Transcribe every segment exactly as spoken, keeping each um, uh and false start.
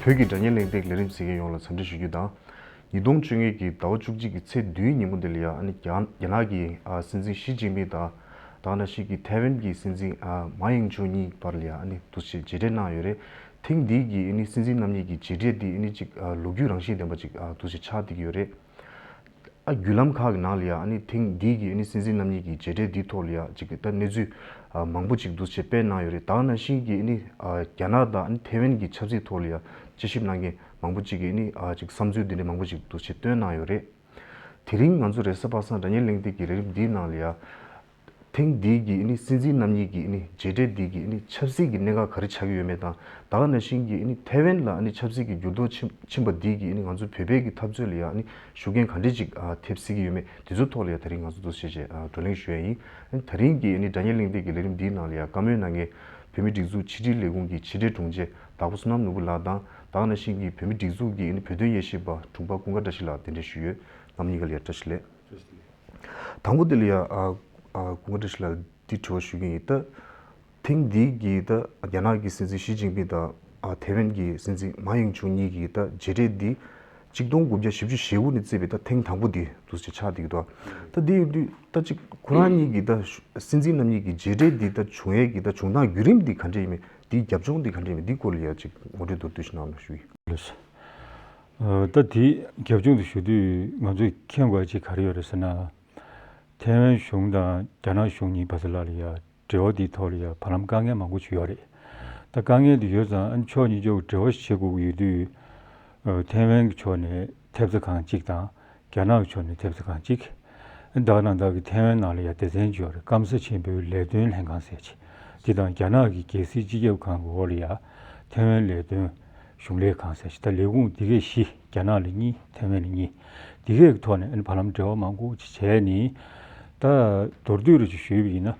བོད་ཀྱི་དྲ་བརྙན་གླེང་སྟེགས་ལས་རིམ་གཟིགས་མཁན་ཡོངས་ལ་འཚམས་འདྲི་ཞུ་རྒྱུ་དང་། ཉིས་སྟོང་བཅོ་ལྔ་གི་ཟླ་བ་བཅུ་གཅིག་གི་ཚེས་བདུན་ཉིན་མོ་འདི་ལ་ཡ་ཨ་ནི་རྒྱ་རྒྱ་ནག་གི་ཨ་སྲིད་འཛིན་ཞི་ཅིན་ཕིང་དང་། ད་ག་ནང་བཞིན་གྱི་ཐའེ་ཝན་གྱི་སྲིད་འཛིན་ཨ་མཱ་ཡིང་ཅུང་གཉིས་བར་ལ་ཡ་ཨ་ནི་འདུག་སེ་མཇལ་འཕྲད་གནང་ཡོད་རེད། ཐེངས་འདིའི་གི་ཨ་ནི་སྲིད་འཛིན་རྣམ་གཉིས་ཀྱི་མཇལ་འཕྲད་འདི་ཨ་ནི་ཅིག་ཨ་ལོ་རྒྱུས་རང་བཞིན་ལྡན་པ་ཅིག་ཨ་འདུག་སེ་ཆགས་བསྡད་ཀྱི་ཡོད་རེད། ཨ་བརྒྱུད་ལམ་ཁག་གི་ནང་ལ་ཡ་ཨ་ནི་ཐེངས་འདིའི་གི་ཨ་ནི་སྲིད་འཛིན་རྣམ་གཉིས་ཀྱི་མཇལ་འཕྲད་འདིའི་ཐོག་ལ་ཡ་ཅིག་ད་གནས་ཚུལ་ཨ་མང་པོ་ཅིག་འདུག་སེ་སྤེལ་གནང་ཡོད་རེད། ད་ག་ནང་བཞིན་གྱི་ཨ་ནི་ཨ་རྒྱ་ནག་དང་ཨ་ནི་ཐའེ་ཝན་གྱི་ཆབ་སྲིད་ཐོག་ལ་ཡ་དཔྱད་ཞིབ་གནང་མཁན་མང་པོ་ཅིག་གིས་ཨ་ནི་ཨ་ཅིག་བསམ་ཚུལ་འདི་འདྲ་མང་པོ་ཅིག་འདུག་སེ་བཏོན་གནང་ཡོད་རེད། དེ་རིང་ང་ཚོ་རེས་གཟའ་པ་སངས་དྲ་བརྙན་གླེང་སྟེགས་ཀྱི་ལས་རིམ་འདིའི་ནང་ལ་ཡ། ཐེངས་འདིའི་གི་ཨ་ནི་སྲིད་འཛིན་རྣམ་གཉིས་ཀྱི་ཨ་ནི་མཇལ་འཕྲད་འདི་གི་ཨ་ནི་ཆབ་སྲིད་ཀྱི་གནད་འགག་ག་རེ་ཆགས་ཀྱི་ཡོད་མེད་དང་། ད་ག་ནང་བཞིན་གྱི་ཨ་ནི་ཐའེ་ཝན་ལ་ཨ་ནི་ཆབ་སྲིད་ཀྱི་འགྱུར་ལྡོག་ཕྱིན་ཕྱིན་པ་འདི་གི་ཨ་ནི་ང་ཚོ་བོད་པའི་གི་འཐབ་རྩོད་ལ་ཡ་ཨ་ནི་ཤུགས་རྐྱེན་ག་འདྲས་ཅིག་ཨ་ཐེབས་སྲིད་ཀྱི་ཡོད་མེད་འདི་ཚོའི་ཐོག་ལ་ཡ་དེ་རིང་ང་ཚོ་འདུག་སེ་བྱས་ཨ་བགྲོ་གླེང་ཞུ་ཡ་ཡིན། ཨ་ནི་དེ་རིང་གི་ཨ་ནི་དྲ་བརྙན་གླེང་སྟེགས་ཀྱི་ལས་རིམ་འདིའི་ནང་ལ་ཡ་བཀའ་མོལ་གནང་མཁན་བོད་མིའི་སྒྲིག་འཛུགས་ཕྱི་དྲིལ་ལས་ཁུངས་ཀྱི་ཕྱི་དྲིལ་དྲུང་ཆེ་དྭགས་པོ་བསོད་ནམས་ནོར་བུ་ལགས་དང་། ད་ག་ནང་བཞིན་གྱི་བོད་མིའི་སྒྲིག་འཛུགས་ཀྱི་ཨ་ནི་བོད་དོན་དབྱེ་ཞིབ་པ་དྲུང་པ་ཀུན་དགའ་བཀྲ་ཤིས་ལགས་གདན་འདྲེན་ཞུས་ཡོད། རྣམ་གཉིས་ཀ་ལ་ཡ་བཀྲ་ཤིས་བདེ་ལེགས། དང་པོ་དེ་ལ་ཡ་ཨ་ཨ་ཀུན་དགའ་བཀྲ་ཤིས་ལགས་འདི་དྲི་བ་ཞུ་གི་ཡིན། ད་ཐེངས་འདིའི་གི་ད་རྒྱ་ནག་གི་སྲིད་འཛིན་ཞི་ཅིན་ཕིང་དང་ཨ་ཐའེ་ཝན་གྱི་སྲིད་འཛིན་མཱ་ཡིང་ཅུང་གཉིས་ཀྱི་ད་མཇལ་འཕྲད་འདི་གཅིག་སྟོང་དགུ་བརྒྱ་བཞི་བཅུ་ཞེ་དགུ་ནས་བརྩིས་པའི་ད་ཐེངས་དང་པོ་འདི་འདུག་སེ་ཆགས་བསྡད་ཀྱི་འདུག་ད་འདི་ཡིན་དུས་ད་ཅིག་ཁོ་རང་གཉིས་ཀྱི་ད་སྲིད་འཛིན་རྣམ་གཉིས་ཀྱི་མཇལ་འཕྲད་འདི་ད་བྱུང་ཡས་ཀྱི་ད་བྱུང་སྟངས་བརྒྱུད་རིམ་འདི་ག་འདྲས་ཡིན་མིན། འདིའི་རྒྱབ་ལྗོངས་འདི་ག་འདྲས་ཡིན་མིན། འདིའི་སྐོར་ལ་ཡ་ཅིག་ངོ་སྤྲོད་མདོར་བསྡུས་ཤིག་གནང་རོགས་ཞུ་ཡིན། ལགས་སོ། ཨ་ད་དེའི་རྒྱབ་ལྗོངས་དེ་ཞུ་དུས་ང་ཚོས་མཁྱེན་དགོས་ཅིག་ག་རེ་ཡོད་རེད་ཟེར་ན། ཐའེ་ཝན་གཞུང་དང་རྒྱ་ནག་གཞུང་གཉིས་བར་དུ་ལ་ལ་ཡ་འབྲེལ་བ་དེའི་ཐོག་ལ་ཡ་བར་ལམ་དཀའ་ངལ་མང་པོ་ཅིག་ཡོད་རེད། ད་དཀའ་ངལ་དེ་ཡོད་ཙང་ཨ་ནི་ཕྱོགས་གཉིས་ཕྱོགས་འབྲེལ་བ་ཞིག་བྱེད་དགོས་ཀྱི་ཡོད་དུས། ཨ་ཐའེ་ཝན་གྱི་ཕྱོགས་ནས་ཐེབས་རྩ་ཁང་གཅིག་དང་། རྒྱ་ནག་གི་ཕྱོགས་ནས་ཐེབས་རྩ་ཁང་གཅིག་ད་ག་ནང་བཞིན་གྱི་ཐའེ་ཝན་ནང་ལ་ཡ་སྡེ་ཚན་ཅིག་ཡོད་རེད། སྐམ་ས་ཆེན་པོའི་ལས་དོན་ལྷན་ཁང་ཟེར་ཅིག་དེ་དང་རྒྱ་ནག་གི་རྒྱལ་སྲིད་སྤྱི་ཁྱབ་ཁང་གི་འོག་ལ་ཡ་ཐའེ་ཝན་ལས་དོན་གཞུང་ལས་ཁང་ཟེར་ཅིག་ད་ལས་ཁུངས་འདི་གས་བཞི། རྒྱ་ནག་ལ་གཉིས། ཐའེ་ཝན་ལ་གཉིས། འདི་གས་ཀྱི་ཐོག་ནས་ཨ་ནི་བར་ལམ་འབྲེལ་བ་མང་པོ་ཅིག་བྱས་ནས། ད་མདོར་བསྡུས་རུ་ཅིག་ཞུས་པ་ཡིན་ན།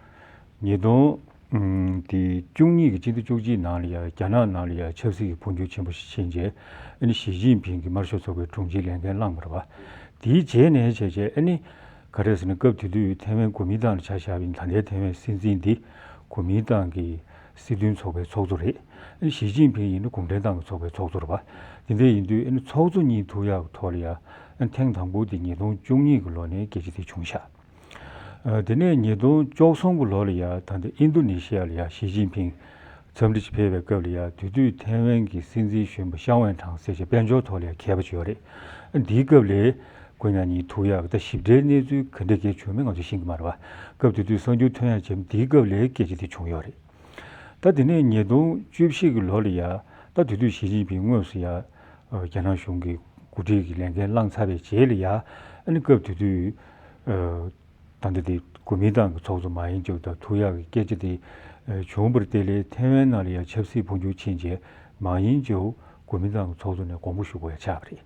ཉིས་སྟོང་ཨུམ་དེ་བཅུ་གཉིས་ཀྱི་སྤྱི་ཟླ་བཅུ་གཅིག་ནང་ལ་ཡ་རྒྱ་ནག་ནང་ལ་ཡ་ཆབ་སྲིད་ཀྱི་འཕོ་འགྱུར་ཆེན་པོ་ཞིག་ཕྱིན་རྗེས་ཨ་ནི་ཞི་ཅིན་ཕིང་གིས་དམར་ཤོག་ཚོགས་པའི་དྲུང་ཆེའི་ལས་འགན་བླངས་པ་རེད་པ། དེའི་རྗེས་ནས་བྱས་རྗེས་ཨ་ནི་ག་རེ་ཟེར་ན། སྐབས་དེ་དུས་ཐའེ་ཝན་གོ་མིན་ཏང་ལ་ཆ་བཞག་པ་ཡིན་ན། ད་ལྟའི་ཐའེ་ཝན་སྲིད་འཛིན་འདི་གོ་མིན་ཏང་གི་སྲིད་དོན་ཚོགས་པའི་ཚོགས་གཙོ་རེད། ཨ་ནི་ཞི་ཅིན་ཕིང་ཡིན་ན་གུང་ཁྲན་ཏང་གི་ཚོགས་པའི་ཚོགས་གཙོ་རེད་པ། དེ་འདྲ་ཡིན་དུས་ཨ་ནི་ཚོགས་གཙོ་གཉིས་ཐུག་ཡག་གི་ཐོག་ལ་ཡ་ཨ་ནི་ཐེངས་དང་པོ་དེ་ཉིས་སྟོང་བཅུ་གཉིས་ཀྱི་ལོ་ནས་སྐད་ཆ་དེ་བྱུང་ཤག་ཨ་དེ་ནས་ཉིས་སྟོང་བཅུ་གསུམ་གྱི་ལོ་ལ་ཡ་ད་ལྟ་ཨིན་རྡུ་ནི་ཤི་ཡ་ལ་ཡ་ཞི་ཅིན་ཕིང་འཚམས་འདྲི་ཕེབས་པའི་སྐབས་ལ་ཡ། དེ་དུས་ཐའེ་ཝན་གྱི་སྲིད་འཛིན་གཞོན་པ་ཤའོ་ཝེན་ཁྲང་ཟེར་བྱས་དཔལ་འབྱོར་ཐོག་ལ་ཡ་མཁས་པ་ཅིག་ཡོད་རེད། ཨ་འདིའི་སྐབས་ལ་ཁོ་རང་གཉིས་ཐུག་ཡག་གི་ད་ཞིབ་ཕྲའི་གནས་ཚུལ་ག་འདྲ་སྐད་བྱུང་མིན་ང་ཚོས་ཤེས་ཀྱི་མ་རེད་པ། སྐབས་དེ་དུས་གསར་འགྱུར་ཐོན་ཡག་བྱས་འདིའི་སྐབས་ལ་སྐད་ཆ་དེ་བྱུང་ཡོད་རེད། ད་དེ་ནས་ཉིས་སྟོང་བཅུ་བཞི་གི་ལོ་ལ་ཡ། ད་དེ་དུས་ཞི་ཅིན་ཕིང་དངོས་སུ་ཡ་རྒྱ་ནག་གཞུང་གི་འགོ་ཁྲིད་ཀྱི་ལས་འགན་བླངས་ཚར་བའི་རྗེས་ལ་ཡ། ཨ་ནི་སྐབས་དེ་དུས་ད་ལྟ་དེ་གོ་མིན་ཏང་གི་ཚོགས་གཙོ་མཱ་ཡིན་ཅོ་དང་ཐུག་ཡག་གི་སྐད་ཆ་དེ་བྱུང་བར་བརྟེན་ལས་ཐའེ་ཝན་ནང་ལ་ཡ་ཆབ་སྲིད་འཕོ་འགྱུར་ཕྱིན་རྗེས་མཱ་ཡིན་ཅོ་གོ་མིན་ཏང་གི་ཚོགས་གཙོ་ནས་དགོངས་པ་ཞུ་དགོས་ཡ་ཆགས་པ་རེད།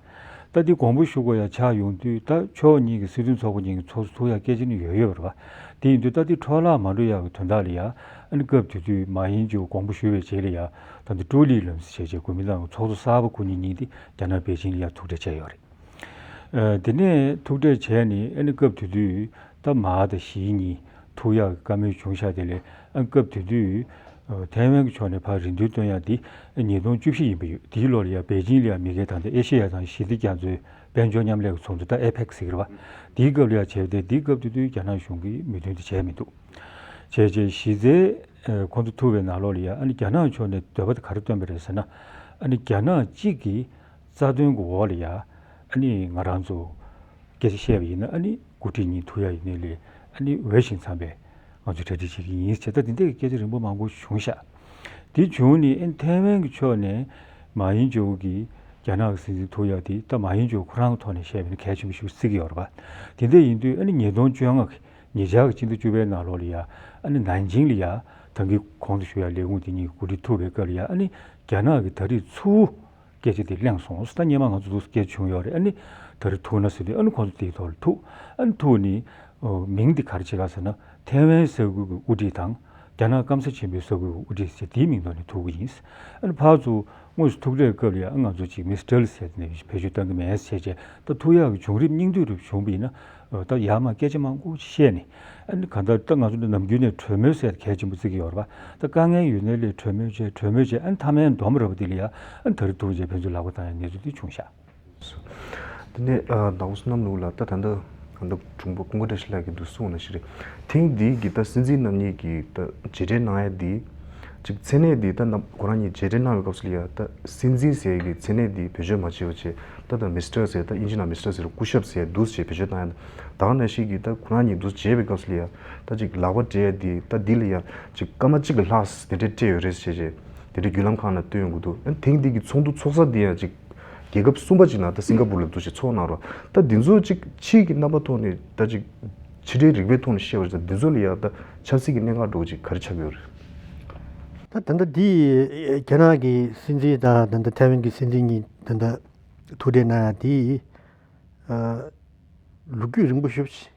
ད་འདི་དགོངས་པ་ཞུ་དགོས་ཡ་ཆགས་ཡོང་དུས་ད་ཕྱོགས་གཉིས་ཀྱི་སྲིད་དོན་ཚོགས་པ་གཉིས་ཀྱི་ཚོགས་གཙོ་ཐུག་ཡ་སྐད་ཆ་ནི་ཡོད་ཡོད་པ་རེད་པ། དེ་ཡིན་དུས་ད་འདི་འཕྲོ་བརླག་མ་འགྲོ་ཡ་གི་དོན་དག་ལ་ཡ། ཨ་ནི་སྐབས་དེ་དུས་མཱ་ཡིན་ཅོ་དགོངས་པ་ཞུ་བའི་རྗེས་ལ་ཡ། ད་འདི་ཀྲུའུ་ལི་ལུན་ཟེར་བྱས་གོ་མིན་ཏང་གི་ཚོགས་གཙོ་གསར་པ་སྐུ་ཉིད་གཉིས་དེ་རྒྱ་ནག་པེ་ཅིང་ལ་ཡ་ཐུག་འཕྲད་བྱས་ཡོད་རེད། ཨ་དེ་ནས་ཐུག་འཕྲད་བྱས་ནས་ཨ་ནི་སྐབས་དེ་དུས་ད་མཱ་དང་ཞི་གཉིས་ཐུག་ཡག་གི་བཀའ་མོལ་བྱུང་ཤག་དེ་ལས་ཨ་སྐབས་དེ་དུས་ཐའེ་ཝན་གྱི་ཕྱོགས་ནས་ཕར་རེ་འདུན་བཏོན་ཡག་དེ་ཉིས་སྟོང་བཅུ་བཞི་ཡིན་པ་ཡོད། དེའི་ལོ་ལ་ཡ་པེ་ཅིང་ལ་ཡ་མི་སྒེར་དང་དེ་ཨེ་ཤེ་ཡ་དང་ཞི་བདེ་རྒྱ་མཚོའི་དཔལ་འབྱོར་མཉམ་ལས་ཀྱི་ཚོགས་འདུ། ད་ཨེ་པེག་ཟེར་གྱི་རེད་པ། དེའི་སྐབས་ལ་ཡ་བྱས་ཏེ་དེའི་སྐབས་དེ་དུས་རྒྱ་ནག་གཞུང་གིས་མོས་མཐུན་དེ་བྱས་མི་འདུག་བྱས་རྗེས་གཞི་རྩའི་ཁོང་ཚོ་ཐུག་པའི་ནང་ལོགས་ལ་ཡ་ཨ་ནི་རྒྱ་ནག་ཕྱོགས་ནས་འདོད་པ་དེ་ག་རེ་བཏོན་པ་རེད་ཟེར་ན། ཨ་ནི་རྒྱ་ནག་གཅིག་གི་རྩ་དོན་གྱི་འོག་ལ་ཡ་ཨ་ནི་ང་རང་ཚོ་སྐད་ཆ་བཤད་པ་ཡིན་ན་ཨ་ནི་འགོ་ཁྲིད་གཉིས་ཐུག་ཡ་ཡིན་ནའི་ལས་ཨ་ནི་འོས་ཤིང་འཚམས་པའི་ང་ཚོས་གྲ་སྒྲིག་བྱེད་ཀྱི་ཡིན་ཟེར། ད་དེ་འདྲའི་སྐད་ཆ་རིང་པོ་མང་པོ་བྱུང་ཤག་དེ་བྱུང་ནས་ཨ་ནི་ཐའེ་ཝན་གྱི་ཕྱོགས་ནས་མཱ་ཡིན་ཅོ་གིས་རྒྱ་ནག་གི་སྲིད་འཛིན་ཐུག་ཡ་དེ་ད་མཱ་ཡིན་ཅོ་ཁོ་རང་གི་ཐོག་ནས་བཤད་པ་ཡིན་ན་གལ་ཆེན་པོ་ཞིག་བརྩི་གི་ཡོད་རེད་པ། དེ་འདྲ་ཡིན་དུས་ཨ་ནི་ཉིས་སྟོང་བཅོ་ལྔ་གི་ཉེ་ཆར་གྱི་སྤྱི་ཟླ་བཅུ་པའི་ནང་ལོགས་ལ་ཡ་ཨ་ནི་ནན་ཅིང་ལ་ཡ་ད་གིན་གོང་དུ་ཞུས་ཡ་ལས་ཁུངས་དེ་གཉིས་ཀྱི་འགོ་ཁྲིད་ཐུག་པའི་སྐབས་ལ་ཡ་ཨ་ནི་རྒྱ་ནག་གི་ད་རེས་ཚུར་སྐད་ཆ་དེ་གླེང་སོང་། ད་སྔོན་མ་ང་ཚོ་འདུག་སྐད་ཆ་བྱུང་ཡོད་རེད། ཨ་ནི་ད་རེས་ཐུག་ན་ཟེར་དུས་ཨ་ནི་ཁོང་ཚོ་དེའི་ཐོག་ལ་ཐུག་ཨ་ནི་ཐུག་ནི་མིང་དེ་ག་རེ་བྱེད་ག་ཟེར་ན་ཐའེ་ཝན་ས་ཁུལ་གྱི་དབུ་ཁྲིད་དང་རྒྱ་ནག་སྐམ་ས་ཆེན་པོའི་ས་ཁུལ་གྱི་དབུ་ཁྲིད་ཟེར་དེའི་མིང་ཐོག་ནས་ཐུག་གི་ཡིན། ཨ་ནི་ཕར་ཚུར་དངོས་སུ་ཐུག་འཕྲད་སྐབས་ལ་ཡ་ཨ་ང་ཚོ་ཅིག་མི་སི་ཊལ་ཟེར་ནས་བེད་སྤྱོད་གཏང་གི་མེད་ཟེར་བྱས། ད་ཐུག་ཡག་གི་བྱུང་རིམ་སྙིང་བསྡུས་རུ་བྱུང་བ་ཡིན་ན་ ད་ཡར་མར་སྐད་ཆ་མང་པོ་ཞིག་བཤད་ནས། ཨ་ནི་གང་ལྟར་ད་ང་ཚོ་འདི་ནམ་རྒྱུན་ནས་གྲོས་མོལ་ཟེར་གལ་ཆེན་པོ་བརྩི་གི་ཡོད་རེད་པ། ད་དཀའ་ངལ་ཡོད་ནའི་ལས་གྲོས་མོལ་བྱས་གྲོས་མོལ་བྱས། ཨ་ནི་མཐའ་མའི་མདོ་མ་རབ་པ་འདི་ལ་ཡ་ཨ་ནི་ད་རེས་ཐུག་རྗེས་ཕན་ཚུན་ལག་པ་བཏང་ཡ་གནས་ཚུལ་འདི་བྱུང་ཤག། དེ་ནས་ཨ་ཟླ་བ་བསོད་ནམས་ལགས་ལ་ད་ད་ལྟ་ད་ལྟ་དྲུང་འཕར་ཀུན་དགའ་བཀྲ་ཤིས་ལགས་ཀྱིས་འདུག་གསུངས་ནང་བཞིན་རེད། ཐེངས་འདིའི་གི་ད་སྲིད་འཛིན་རྣམ་གཉིས་ཀྱིས་ད་མཇལ་འཕྲད་གནང་ཡ་འདི་ཅིག་མཚན་གནས་འདི་ད་ནམ་ཁོ་རང་གཉིས་མཇལ་འཕྲད་གནང་བའི་སྐབས་སུ་ལ་ཡ་ད་སྲིད་འཛིན་ཟེར་གི་མཚན་གནས་འདི་བེད་སྤྱོད་མ་བྱས་པ་བྱས། ད་ད་མི་སི་ཊར་ཟེར། ད་དབྱིན་ཇི་ནང་མི་སི་ཊར་ཟེར། སྐུ་ཞབས་ཟེར་འདུག་བྱས་བེད་སྤྱོད་གནང་ཡ། ད་ག་ནང་བཞིན་གི་ད་ཁོ་རང་གཉིས་འདུག་མཇལ་བའི་སྐབས་སུ་ལ་ཡ་ད་ཅིག་ལག་པ་སྦྲེལ་ཡ་འདི་ད་འདི་ལ་ཡ་ཅིག་སྐར་མ་གཅིག་ལས་ལྷག་དེ་འདྲས་སྤྲད་ཡོད་རེད་ཟེར་བྱས་དེ་འདྲས་བརྒྱུད་ལམ་ཁག་ནང་བཏོན་ཡོང་གི་འདུག། ཨ་ཐེངས་འདི་གི་ཚོགས་འདུ་ཚོགས་ས་འདི་ཡང་ཅིག་རྒྱལ་ཁབ་གསུམ་པ་ཅིག་ནང་ད་སིང་ག་པུར་ལ་འདུག་བྱས་ཚོགས་གནང་རོགས། ད་འདི་ཚོ་ཅིག་ཕྱིའི་གི་རྣམ་པ་ཐོག་ནས་ད་ཅིག་ཕྱི་འབྲེལ་རིག་པའི་ཐོག་ནས་བཤད་པ་ཅིག་ད་འདི་ཚོ་ལ་ཡང་ད་ཆབ་སྲིད་ཀྱི་གནད་འགག་འདྲ་བོ་ཅིག་ག་རེ་ཆགས་ཀྱི་ཡོད་རེད། ད་ད་ལྟ་འདི་རྒྱ་ནག་གི་སྲིད་འཛིན་དང་ད་ལྟ་ཐའེ་ཝན་གྱི་སྲིད་འཛིན་གཉིས་ད་ལྟ་ཐུག་འཕྲད་གནང་ཡ་དེ་ཨ་ལོ་རྒྱུས་རིང་པོ་ཞེ་པོ་ཅིག་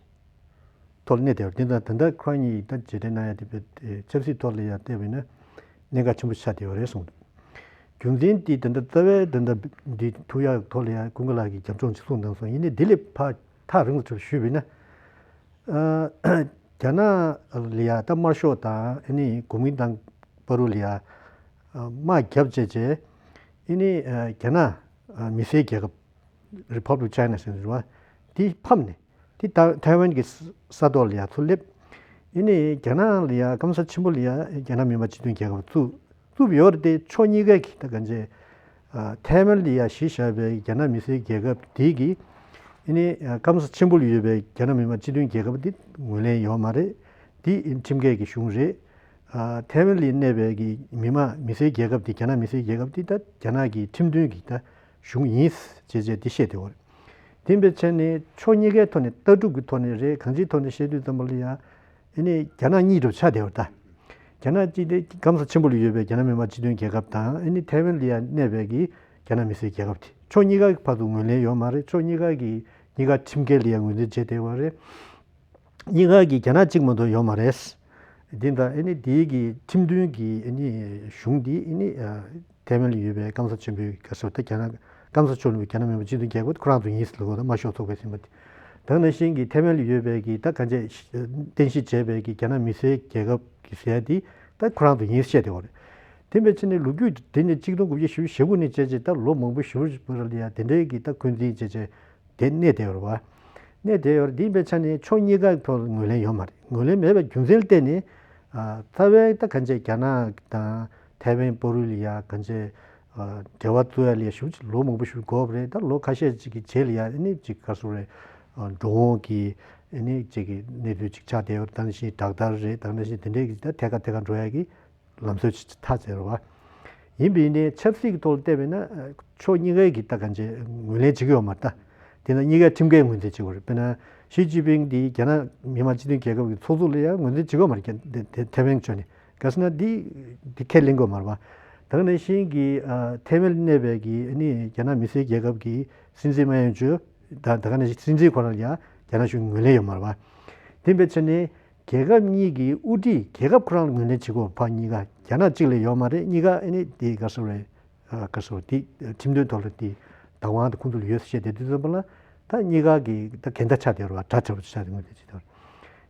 ཐོག་ལ་གནས་བསྡད་ཡོད་རེད། དེ་དང་ད་ལྟ་ཁོ་རང་གཉིས་ད་མཇལ་འཕྲད་གནང་ཡ་དེ་བས་ཆབ་སྲིད་ཐོག་ལ་ཡ་བལྟས་པ་ཡིན་ན་གནད་འགག་ཆེན་པོ་ཆགས་བསྡད་ཡོད་རེད་གསུངས་འདུག། རྒྱུ་མཚན་དེ་ད་ལྟ་རྩ་བའི་ད་ལྟ་འདི་ཐུག་ཡག་ཐོག་ལ་ཡ་ཀུན་དགའ་ལགས་ཀྱིས་རྒྱབ་ལྗོངས་ཅིག་གསུངས་གནང་སོང་། ཡིན་ནའི་འདི་ལས་ཕར་ཐག་རིང་ཙམ་ཞུས་པ་ཡིན་ན། ཨ་རྒྱ་ནག་ལ་ཡ་ད་དམར་ཤོག་དང་ཨ་ནི་གོ་མིན་ཏང་བར་དུ་ལ་ཡ་དམག་བརྒྱབ་བྱས་བྱས་ཨ་ནི་རྒྱ་ནག་མི་སེར་རྒྱལ་ཁབ་Republic China ཟེར་བ་འདི་ཕམ་ནས། དེ་ད་ཐའེ་ཝན་གྱི་ས་ཐོག་ལ་ཡ་ཚུར་སླེབས། ཨ་ནི་རྒྱ་ནག་ལ་ཡ་སྐམ་ས་ཆེན་པོ་ལ་ཡ་རྒྱ་ནག་མི་དམངས་སྤྱི་མཐུན་རྒྱལ་ཁབ་བཙུགས་བཙུགས་ཡོད་རེད་དེ། ཕྱོགས་གཉིས་ཀ་གི་ད་གང་བྱས་ཨ་ཐའེ་ཝན་ལ་ཡ་གཞི་བཞག་པའི་རྒྱ་ནག་མི་སེར་རྒྱལ་ཁབ་དེ་གི་ཨ་ནི་ཨ་སྐམ་ས་ཆེན་པོ་ལ་ཡོད་པའི་རྒྱ་ནག་མི་དམངས་སྤྱི་མཐུན་རྒྱལ་ཁབ་དེ་ངོས་ལེན་ཡོད་མ་རེད། དེ་ཁྲིམས་འགལ་གྱི་གཞུང་རེད། ཨ་ཐའེ་ཝན་ལ་གནས་པའི་གི་མི་དམངས་མི་སེར་རྒྱལ་ཁབ་དེ་རྒྱ་ནག་མི་སེར་རྒྱལ་ཁབ་དེ་ད་རྒྱ་ནག་གི་ཁྲིམས་མཐུན་གྱི་ད་གཞུང་ཡིན་ཅེས་བྱས་དེ་བཤད་བསྡད་ཡོད་རེད། དེ་འབད་བྱས་ནས་ཕྱོགས་གཉིས་ཀའི་ཐོག་ནས་ལྟ་གྲུབ་ཀྱི་ཐོག་ནས་རེད། གང་ཅིའི་ཐོག་ནས་བཤད་དུས་ཙམ་པ་ལ་ཡ་ཨ་ནི་རྒྱ་ནག་གཉིས་འདྲ་བོ་ཆགས་བསྡད་ཡོད་རེད་ད། རྒྱ་ནག་གཅིག་དེ་སྐམ་ས་ཆེན་པོ་ལ་ཡོད་པའི་རྒྱ་ནག་མི་དམངས་སྤྱི་མཐུན་རྒྱལ་ཁབ་དང་། ཨ་ནི་ཐའེ་ཝན་ལ་ཡ་གནས་པའི་གི་རྒྱ་ནག་མི་སེར་རྒྱལ་ཁབ་དེ་ཕྱོགས་གཉིས་ཀ་གི་བར་དུ་ངོས་ལེན་ཡོད་མ་རེད། ཕྱོགས་གཉིས་ཀ་གི་གཉིས་ཀ་ཁྲིམས་འགལ་ལ་ཡ་ངོས་འཛིན་བྱས་བསྡད་ཡོད་རེད། གཉིས་ཀ་གི་རྒྱ་ནག་གཅིག་མ་གཏོགས་ཡོད་མ་རེད། འདི་ད་ཨ་ནི་འདིའི་གི་ཁྲིམས་མཐུན་གྱི་ཨ་ནི་གཞུང་འདི་ཨ་ནི་ཨ་ཐའེ་ཝན་ལ་ཡོད་པའི་སྐམ་ས་ཆེན་པོའི་ག་ཟེར་ད་རྒྱ་ནག་སྐམ་ས་ཕྱོགས་ལ་ཡོད་པའི་རྒྱ་ནག་མི་དམངས་སྤྱི་མཐུན་རྒྱལ་ཁབ་ཁོ་རང་ཚོ་ཡིན་ཟེར་ལབ་ཡོད་རེད། དམར་ཤོག་ཚོགས་པའི་ཟིན་པ་དེ། ད་ག་ནང་བཞིན་གྱི་ཐའེ་ཝན་ལ་ཡོད་པའི་གི་ད་ག་འཇས་རྟེན་གཞི་བྱས་པའི་གི་རྒྱ་ནག་མི་སེར་རྒྱལ་ཁབ་ཀྱི་ཟེར་ཡ་དེ་ད་ཁོ་རང་ཚོ་ཡིན་བཤད་བསྡད་ཡོད་རེད། དེ་འབད་བྱས་ནས་ལོ་རྒྱུས་དེ་ནས་གཅིག་སྟོང་དགུ་བརྒྱ་བཞི་བཅུ་ཞེ་དགུ་ནས་བྱས་རྗེས་ད་ལོ་མང་པོ་ཞེ་པོ་ཅིག་བར་ལ་ཡ་དེ་འདྲའི་གི་ད་འཁོན་འཛིན་བྱས་བྱས་དེ་གནས་བསྡད་ཡོད་རེད་བ། གནས་བསྡད་ཡོད་རེད། དེ་འབད་བྱས་ནས་ཕྱོགས་གཉིས་ཀ་གི་ཐོག་ལ་ངོས་ལེན་ཡོད་མ་རེད། ངོས་ལེན་མེད་པའི་རྒྱུ་མཚན་ལ་བརྟེན་ནས་ཨ་རྩ་བའི་ད་ག་འཇས་རྒྱ་ནག་དང་ཐའེ་ཝན་བར་དུ་ལ་ཡ་ག་འཇས་ཨ་འབྲེལ་བ་བཙུགས་ཡ་ལ་ཡ་ཞེ་པོ་ཅིག་ལོ་མང་པོ་ཞིག་འགོར་བ་རེད། ད་ལོ་ཁ་ཤས་ཅིག་གི་རྗེས་ལ་ཡ་ཨ་ནི་ཅིག་ག་རེ་ཟེར་རེད། ཨ་འགྲོ་འོང་གི་ཨ་ནི་ཅིག་གི་གནས་ཚུལ་ཅིག་ཆགས་བསྡད་ཡོད་རེད། ད་ནང་བཞིན་དྲག་ཟླ་རེད། ད་ནང་བཞིན་དེ་འདྲའི་གི་ད་ཐད་ཀར་ཐད་ཀར་འགྲོ་ཡ་གི་ལམ་སྲོལ་ཅིག་ཐག་བཅད་རེད་བ། ཡིན་པས་ནས་ཆབ་སྲིད་ཀྱི་ཐོག་ལ་བལྟས་པས་ན་ཨ་ཕྱོགས་གཉིས་ཀའི་གི་ད་ག་འཇས་ངོས་ལེན་བྱེད་ཀྱི་ཡོད་མ་རེད་ད། དེ་ན་གཉིས་ཀའི་ཁྲིམས་འགལ་ངོས་འཛིན་བྱེད་དགོས་རེད། དཔེར་ན་ཞི་ཅིན་ཕིང་འདི་རྒྱ་ནག་མི་དམངས་སྤྱི་མཐུན་རྒྱལ་ཁབ་ཀྱི་ཚོགས་གཙོ་ལ་ཡང་ངོས་འཛིན་བྱེད་ཀྱི་ཡོད་མ་རེད། ཐའེ་ཝན་ཕྱོགས་ནས། ག་ཟེར་ན་འདི་འདི་ཁས་ལེན་དགོས་མ་རེད་བ། ད་ག་ནང་བཞིན་གྱི་ཨ་ཐའེ་ཝན་གནས་པའི་གི་ཨ་ནི་རྒྱ་ནག་མི་སེར་རྒྱལ་ཁབ་ཀྱི་སྲིད་འཛིན་མན་ཡོན་ཅུ་ད་ད་ག་ནང་བཞིན་སྲིད་འཛིན་ཁོ་རང་ཡང་རྒྱ་ནག་གཞུང་ངོས་ལེན་ཡོད་མ་རེད་བ། དེ་འབད་བྱས་ནས་རྒྱལ་ཁབ་གཉིས་ཀྱི་དབུ་ཁྲིད་རྒྱལ་ཁབ་ཁོ་རང་ལ་ངོས་ལེན་བྱེད་དགོས། ཕར་གཉིས་ཀ་རྒྱ་ནག་གཅིག་ལས་ཡོད་མ་རེད། གཉིས་ཀ་ཨ་ནི་དེ་ག་ཟེར་རེད། ཨ་ག་ཟེར་དེ་ཁྲིམས་དོན་ཐོག་ལ་དེ་བདག་དབང་དེ་ཁོང་ཚོ་ལ་ཡོད་ཟེར་བཤད་དེ་དུས་ཙམ་པ་ལ་ད་གཉིས་ཀ་གི་ད་འགལ་ཟླ་ཆགས་བསྡད་ཡོད་རེད་བ། དགྲ་ཆགས་པ་ཆགས་དེ་ངོས་དེ་བྱེད་དེ་རེད།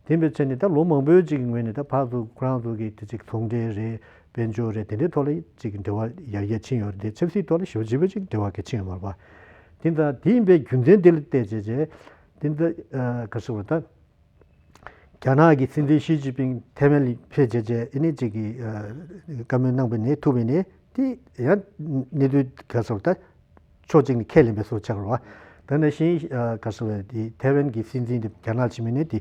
དེ་འབད་བྱས་ནས་ད་ལོ་མང་པོའི་ཅིག་གི་ངོས་ནས་ད་ཕར་ཚུར་ཁོ་རང་ཚོ་གི་དེ་ཅིག་ཚོང་འབྲེལ་རེད། དཔལ་འབྱོར་རེད། དེ་འདྲའི་ཐོག་ལ་ཅིག་འབྲེལ་བ་ཡར་རྒྱས་ཕྱིན་ཡོད་རེད་དེ། ཆབ་སྲིད་ཐོག་ལ་ཞེ་པོ་ཅིག་འབྲེལ་བ་གལ་ཆེན་ཡོད་མ་རེད་བ། དེ་ད་དེ་ཡིན་པའི་རྒྱུ་མཚན་དེ་ལ་བལྟས་བྱས་བྱས་དེ་ད་ཨ་ག་ཟེར་བ་ད། རྒྱ་ནག་གི་སྲིད་འཛིན་ཞི་ཅིན་ཕིང་ཐའེ་ཝན་ལ་ཕེབས་བྱས་བྱས་ཨ་ནི་ཅིག་གི་ཨ་བཀའ་མོལ་གནང་བ་ནས་ཐུག་པ་ནས་དེ་ཡང་གནས་ཚུལ་ག་ཟེར་ད་ཕྱོགས་གཅིག་ནས་ཁས་ལེན་པའི་བཟོ་ཆགས་རེད་བ། ད་ནང་བཞིན་ཨ་ག་ཟེར་བ་དེ་ཐའེ་ཝན་གྱི་སྲིད་འཛིན་དེ་རྒྱ་ནག་ཕྱིན་པ་ནས་དེ་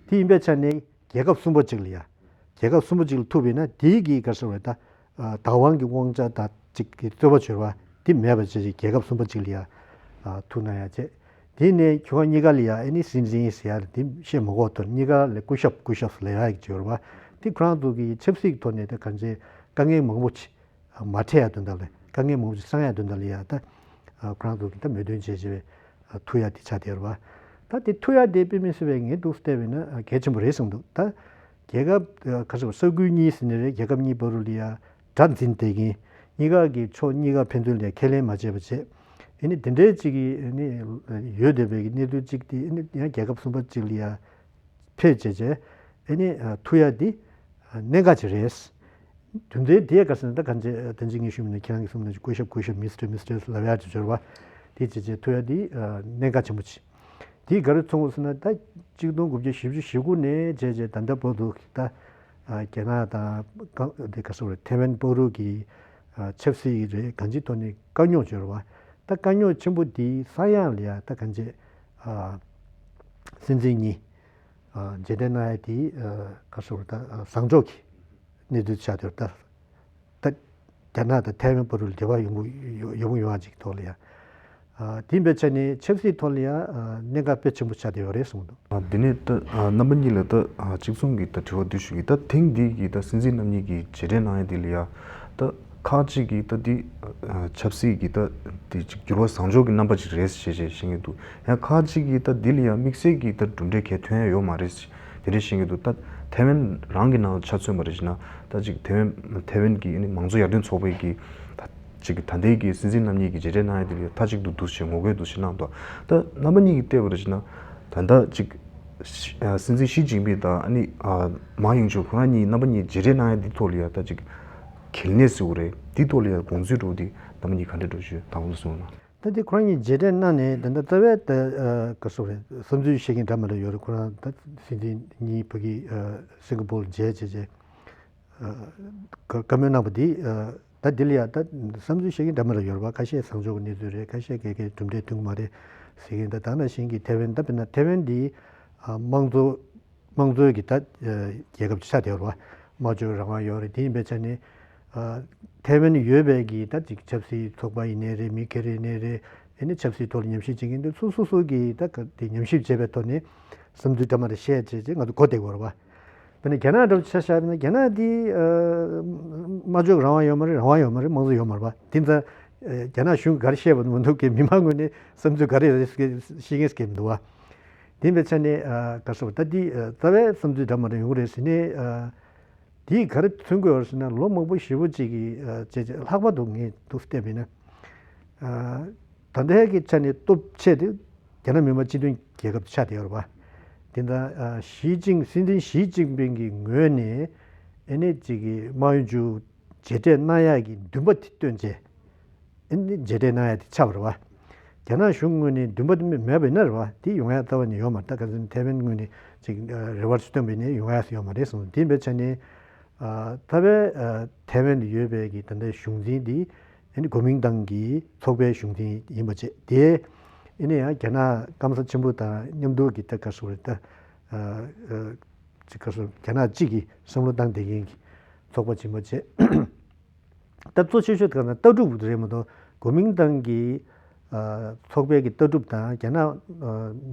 དེ་ཡིན་པའི་ཆ་ནས་རྒྱལ་ཁབ་གསུམ་པ་གཅིག་ལ་ཡ་རྒྱལ་ཁབ་གསུམ་པ་གཅིག་ལ་ཐུག་པ་ན་དེའི་གི་ག་ཟེར་བ་ད། ཨ་བདག་དབང་གི་དབང་ཆ་དང་གཅིག་གི་རྩོད་པ་བྱོས་པ་དེ་མེད་པ་བྱས་ཅིག་རྒྱལ་ཁབ་གསུམ་པ་གཅིག་ལ་ཡ་ཨ་ཐུག་གནང་ཡ་བྱས། དེ་ནས་ཁྱོ་ག་གཉིས་ཀ་ལ་ཡ་ཨ་ནི་སྲིད་འཛིན་ཟེར་ཡ་དེ་བཤད་མ་དགོས་དོན་གཉིས་ཀ་ལ་སྐུ་ཞབས་སྐུ་ཞབས་ལབ་ཡ་ཅིག་ཡོད་རེད་བ། དེ་ཁོ་རང་ཚོ་གི་ཆབ་སྲིད་ཀྱི་ཐོག་ནས་ད་གང་ཅི་དཀའ་ངལ་མང་པོ་ཅིག་མ་འཕྲད་ཡ་དོན་དག་ལ་དཀའ་ངལ་མང་པོ་ཅིག་སངས་ཡ་དོན་དག་ལ་ཡ་ད་ཨ་ཁོ་རང་ཚོ་གི་ད་མོས་མཐུན་བྱས་བྱས་པའི་ཨ་ཐུག་ཡ་དེ་ཆགས་བསྡད་ཡོད་རེད་བ། ད་དེ་ཐུག་ཡ་དེ་དཔེ་མི་སྲིད་པའི་ངས་འདུག་བལྟས་པས་ན་ཨ་གལ་ཆེན་པོ་རེད་བསམ་འདུག། ད་རྒྱལ་ཁབ་ཨ་ག་ཟེར་བ་ས་ཁུལ་གཉིས་ཟེར་ནི་རེད། རྒྱལ་ཁབ་གཉིས་བར་དུ་ལ་ཡ་དགྲ་འཛིན་བསྡད་མཁན། གཉིས་ཀ་གི་ཕྱོགས་གཉིས་ཀ་ཕན་ཚུན་ལ་ཁས་ལེན་མ་བྱས་པ་བྱས། ཨ་ནི་དེ་འདྲའི་ཅིག་གི་ཨ་ནི་ཡོད་བསྡད་པའི་གི་གནས་ཚུལ་ཅིག་དེ་ཨ་ནི་ཡང་རྒྱལ་ཁབ་གསུམ་པ་ཅིག་ལ་ཡ་ཕེབས་བྱས་བྱས་ཨ་ནི་ཐུག་ཡ་དེ་གནད་འགག་ཅིག་རེད། དོན་ཚན་དེ་ག་ཟེར་ན་ད་གང་ཅི་དོན་ཚན་ངས་ཞུས་མིན་ན་ཁྱེད་རང་གིས་གསུངས་ན་ཅིག་སྐུ་ཞབས་སྐུ་ཞབས་མིས་ཊར་མིས་ཊར་ལབ་ཡ་ཅིག་འབྱོར་བ་དེ་བྱས་བྱས་ཐུག་ཡ་དེ་གནད་འགག་ཆེན་པོ་ཅིག་དེ་ག་རེ་མཚོན་གོ་ཟེར་ན་ད་གཅིག་སྟོང་དགུ་བརྒྱ་བཞི་བཅུ་ཞེ་དགུ་ནས་བྱས་བྱས་ད་ལྟ་བར་དུ་ད་རྒྱ་ནག་དང་ག་དེ་ག་སོ་རེད་ཐེ་ཝན་བར་དུ་གི་ཆབ་སྲིད་རེད་གང་ཅིའི་ཐོག་ནས་དཀའ་རྙོག་འབྱོར་བ་ད་དཀའ་རྙོག་ཆེན་པོ་འདི་ས་ཡང་ལ་ཡ་ད་གང་ཅི་སྲིད་འཛིན་གཉིས་མཇལ་འཕྲད་གནང་ཡ་དེ་ག་སོ་རེད་ད་བཟང་ཕྱོགས་ཀྱི་གནས་ཚུལ་ཆགས་འདུག་ད། ད་རྒྱ་ནག་དང་ཐའེ་ཝན་བར་དུ་འབྲེལ་བ་ཡོང་གི་ཡོང་ཡོང་ཡ་ཅིག་ཐོག་ལ་ཡ། དེ་འབད་ཆ་ནས་ཆབ་སྲིད་ཐོག་ལ་ཡ་གནད་འགག་དཔེ་ཆེན་པོ་ཆགས་བསྡད་ཡོད་རེད་གསུངས་འདུག་དེ་ནས་ད་རྣམ་པ་གཉིས་ལ་ད་གཅིག་མཚུངས་ཀྱི་ད་དྲི་བ་འདི་ཞུ་གི་ད་ཐེངས་འདི་གི་ད་སྲིད་འཛིན་རྣམ་གཉིས་ཀྱི་མཇལ་འཕྲད་གནང་ཡ་འདི་ལ་ཡ་ད་ཁག་ཅིག་གི་ད་འདི་ཆབ་སྲིད་ཀྱི་ད་འདི་ཅིག་འགྱུར་བ་བཟང་ཕྱོགས་ཀྱི་རྣམ་པ་ཅིག་རེད་ཞེས་བཤད་ཀྱི་འདུག་ཡང་ཁག་ཅིག་གིས་ད་འདི་ལ་ཡང་དམིགས་བསལ་གྱི་ད་གྲུབ་འབྲས་གལ་ཐོན་ཡ་ཡོད་མ་རེད། དེ་འདྲ་བཤད་ཀྱི་འདུག་ད་ཐའེ་ཝན་རང་གི་ནང་ཆ་མཚོན་པ་རེད་ཞེ་ན་ད་ཅིག་ཐའེ་ཝན་ཐའེ་ཝན་གྱི་ཨ་ནི་མང་གཙོ་ཡར་ཐོན་ཚོགས་པའི་གི་ད་ཅིག་ད་ལྟའི་གི་སྲིད་འཛིན་རྣམ་གཉིས་ཀྱི་མཇལ་འཕྲད་གནང་ཡ་དེ་ལ་མཐའ་གཅིག་ཏུ་འདུ་ཞེས་ངོ་རྒོལ་འདུ་ཞེས་གནང་འདུག་ད་རྣམ་པ་གཉིས་ཀྱིས་བལྟས་པ་རེད་ཞེ་ན་ད་ལྟ་ཅིག་སྲིད་འཛིན་ཞི་ཅིན་ཕིང་དང་ཨ་ནི་མཱ་ཡུང་ཅུན་ཁོ་རང་གཉིས་རྣམ་པ་གཉིས་མཇལ་འཕྲད་གནང་ཡ་འདི་ཐོག་ལ་ཡ་ད་ཅིག་གལ་གནད་ཟེར་དགོས་རེད། འདི་ཐོག་ལ་ཡ་དགོངས་ཚུལ་འདྲ་བོ་འདི་རྣམ་པ་གཉིས་ག་འདྲ་འདྲ་བོ་ཞུ་དང་པོ་ལ་གསུངས་ན། ད་དེ་ཁོ་རང་གཉིས་མཇལ་འཕྲད་གནང་ནས་ད་ལྟ་རྩ་བའི་ད་ག་སོ་རེད་བསམ་ཚུལ་བཤད་མཁན་འདྲ་མི་འདྲ་ཡོད་རེད། ཁོ་རང་ད་སྲིད་འཛིན་གཉིས་ཕ་གི་སིང་ག་པོར་མཇལ་བྱས་བྱས་བཀའ་མོལ་གནང་བ་འདི་ད་འདི་ལ་ཡ་ད་བསམ་ཚུལ་བཤད་མཁན་འདྲ་མི་འདྲ་ཡོད་རེད་བ། ཁ་ཤས་བཟང་ཕྱོགས་ཀྱི་གནས་ཚུལ་རེད། ཁ་ཤས་གལ་གལ་གྲུབ་འབྲས་ཐོན་གྱི་མ་རེད་ཟེར་མཁན། ད་ད་ནང་བཞིན་གྱི་ཐེ་ཝན་ད་དཔེར་ན་ཐེ་ཝན་འདི་དམངས་གཙོ་དམངས་གཙོའི་གི་ད་རྒྱལ་ཁབ་ཆགས་བསྡད་ཡོད་རེད་བ། སྨྲ་བརྗོད་རང་དབང་ཡོད་རེད། དེ་ཡིན་པའི་ཆ་ནས་ཐའེ་ཝན་ཡོད་པའི་གི་ད་ཅིག་ཆབ་སྲིད་ཚོགས་པ་ཡིན་ནའི་རེད། མི་སྒེར་ཡིན་ནའི་རེད། ཨ་ནི་ཆབ་སྲིད་ཐོག་ལ་ཉམས་ཞིབ་བྱེད་མཁན་དེ་སོ་སོ་སོ་གི་ད་ག་དེ་ཉམས་ཞིབ་བྱས་པའི་ཐོག་ནས་བསམ་ཚུལ་འདྲ་མི་འདྲ་བཤད་བྱས་བྱས་ང་ཚོ་གོ་བདེ་གི་ཡོད་རེད་བ། དཔེར་ན་རྒྱ་ནག་འདྲ་བོ་ཆ་བཞག་པ་ན་རྒྱ་ནག་འདི་སྨྲ་བརྗོད་རང་དབང་ཡོད་མ་རེད། རང་དབང་ཡོད་མ་རེད། དམངས་གཙོ་ཡོད་མ་རེད་བ། དེ་ཙང་རྒྱ་ནག་གཞུང་གིས་ག་རེ་བཤད་པ་མི་འདུག་གི་མི་མང་ངོས་ནས་བསམ་ཚུལ་ག་རེ་རེད་ཟེར་ཤེས་མཁན་ཟེར་མཁན་མི་འདུག་བ། དེ་འདྲ་བྱས་ནས་ག་སོ་ད་འདི་རྩ་བའི་བསམ་ཚུལ་འདྲ་མི་འདྲ་ཡོང་གི་རེད་ཟེར་ནས་དེས་ག་རེ་མཚོན་གྱི་ཡོད་རེད་ཟེར་ན་ལོ་མང་པོ་ཞེ་པོ་ཅིག་གི་རྗེས་ལྷག་པར་དུ་ངས་འདུག་བལྟས་པ་ཡིན་ན་ད་ལྟའི་གི་ཆ་ནས་སྟོབས་ཆེ་དེ་རྒྱ་ནག་མི་དམངས་སྤྱི་མཐུན་རྒྱལ་ཁབ་ཆགས་བསྡད་ཡོད་རེད་བ། དེ་ད་ཞི་ཅིང་སྲིད་འཛིན་ཞི་ཅིན་ཕིང་གི་ངོས་ནས་ཨ་ནི་ཅིག་གི་དམངས་ཡོངས་ཀྱི་མཇལ་འཕྲད་གནང་ཡག་གི་འདུན་པ་དེ་བཏོན་བྱས། ཨ་ནི་མཇལ་འཕྲད་གནང་ཡ་དེ་ཆགས་པ་རེད་བ། རྒྱ་ནག་གཞུང་ངོས་ནས་འདུན་པ་དེ་མེད་པ་ཡིན་ན་རེད་བ། དེ་ཡོང་ཡ་རྩ་བ་ནས་ཡོད་མ་རེད། ད་ག་ཚོད་ཐའེ་ཝན་ངོས་ནས་ཅིག་རེ་བ་བཏོན་པ་ཡིན་ན་ཡོང་ཡ་ཡོད་མ་རེད་གསུངས། དེ་འབད་བྱས་ནས་ད་བས་ཐའེ་ཝན་དུ་ཡོད་པའི་གི་ད་ལྟའི་གཞུང་འཛིན་དེ་ཨ་ནི་གོ་མིང་ཏང་གི་ཚོགས་པའི་གཞུང་འཛིན་ཡིན་པ་བྱས། དེ་ཨ་ནི་ཡང་རྒྱ་ནག་སྐམ་ས་ཆེན་པོ་དང་མཉམ་དུ་གི་ད་ག་སོ་རེད་ད་ཅིག་ག་སོ་རྒྱ་ནག་གཅིག་གི་བསམ་བློ་བཏང་བསྡད་མཁན་གྱི་ཚོགས་པ་ཡིན་པ་བྱས། ད་གཙོ་ཆེ་ཤོས་དེ་ག་ན་ལྟ་གྲུབ་རེད་མ་གཏོགས་གོ་མིང་ཏང་གི་ཚོགས་པའི་གི་ལྟ་གྲུབ་དང་རྒྱ་ནག་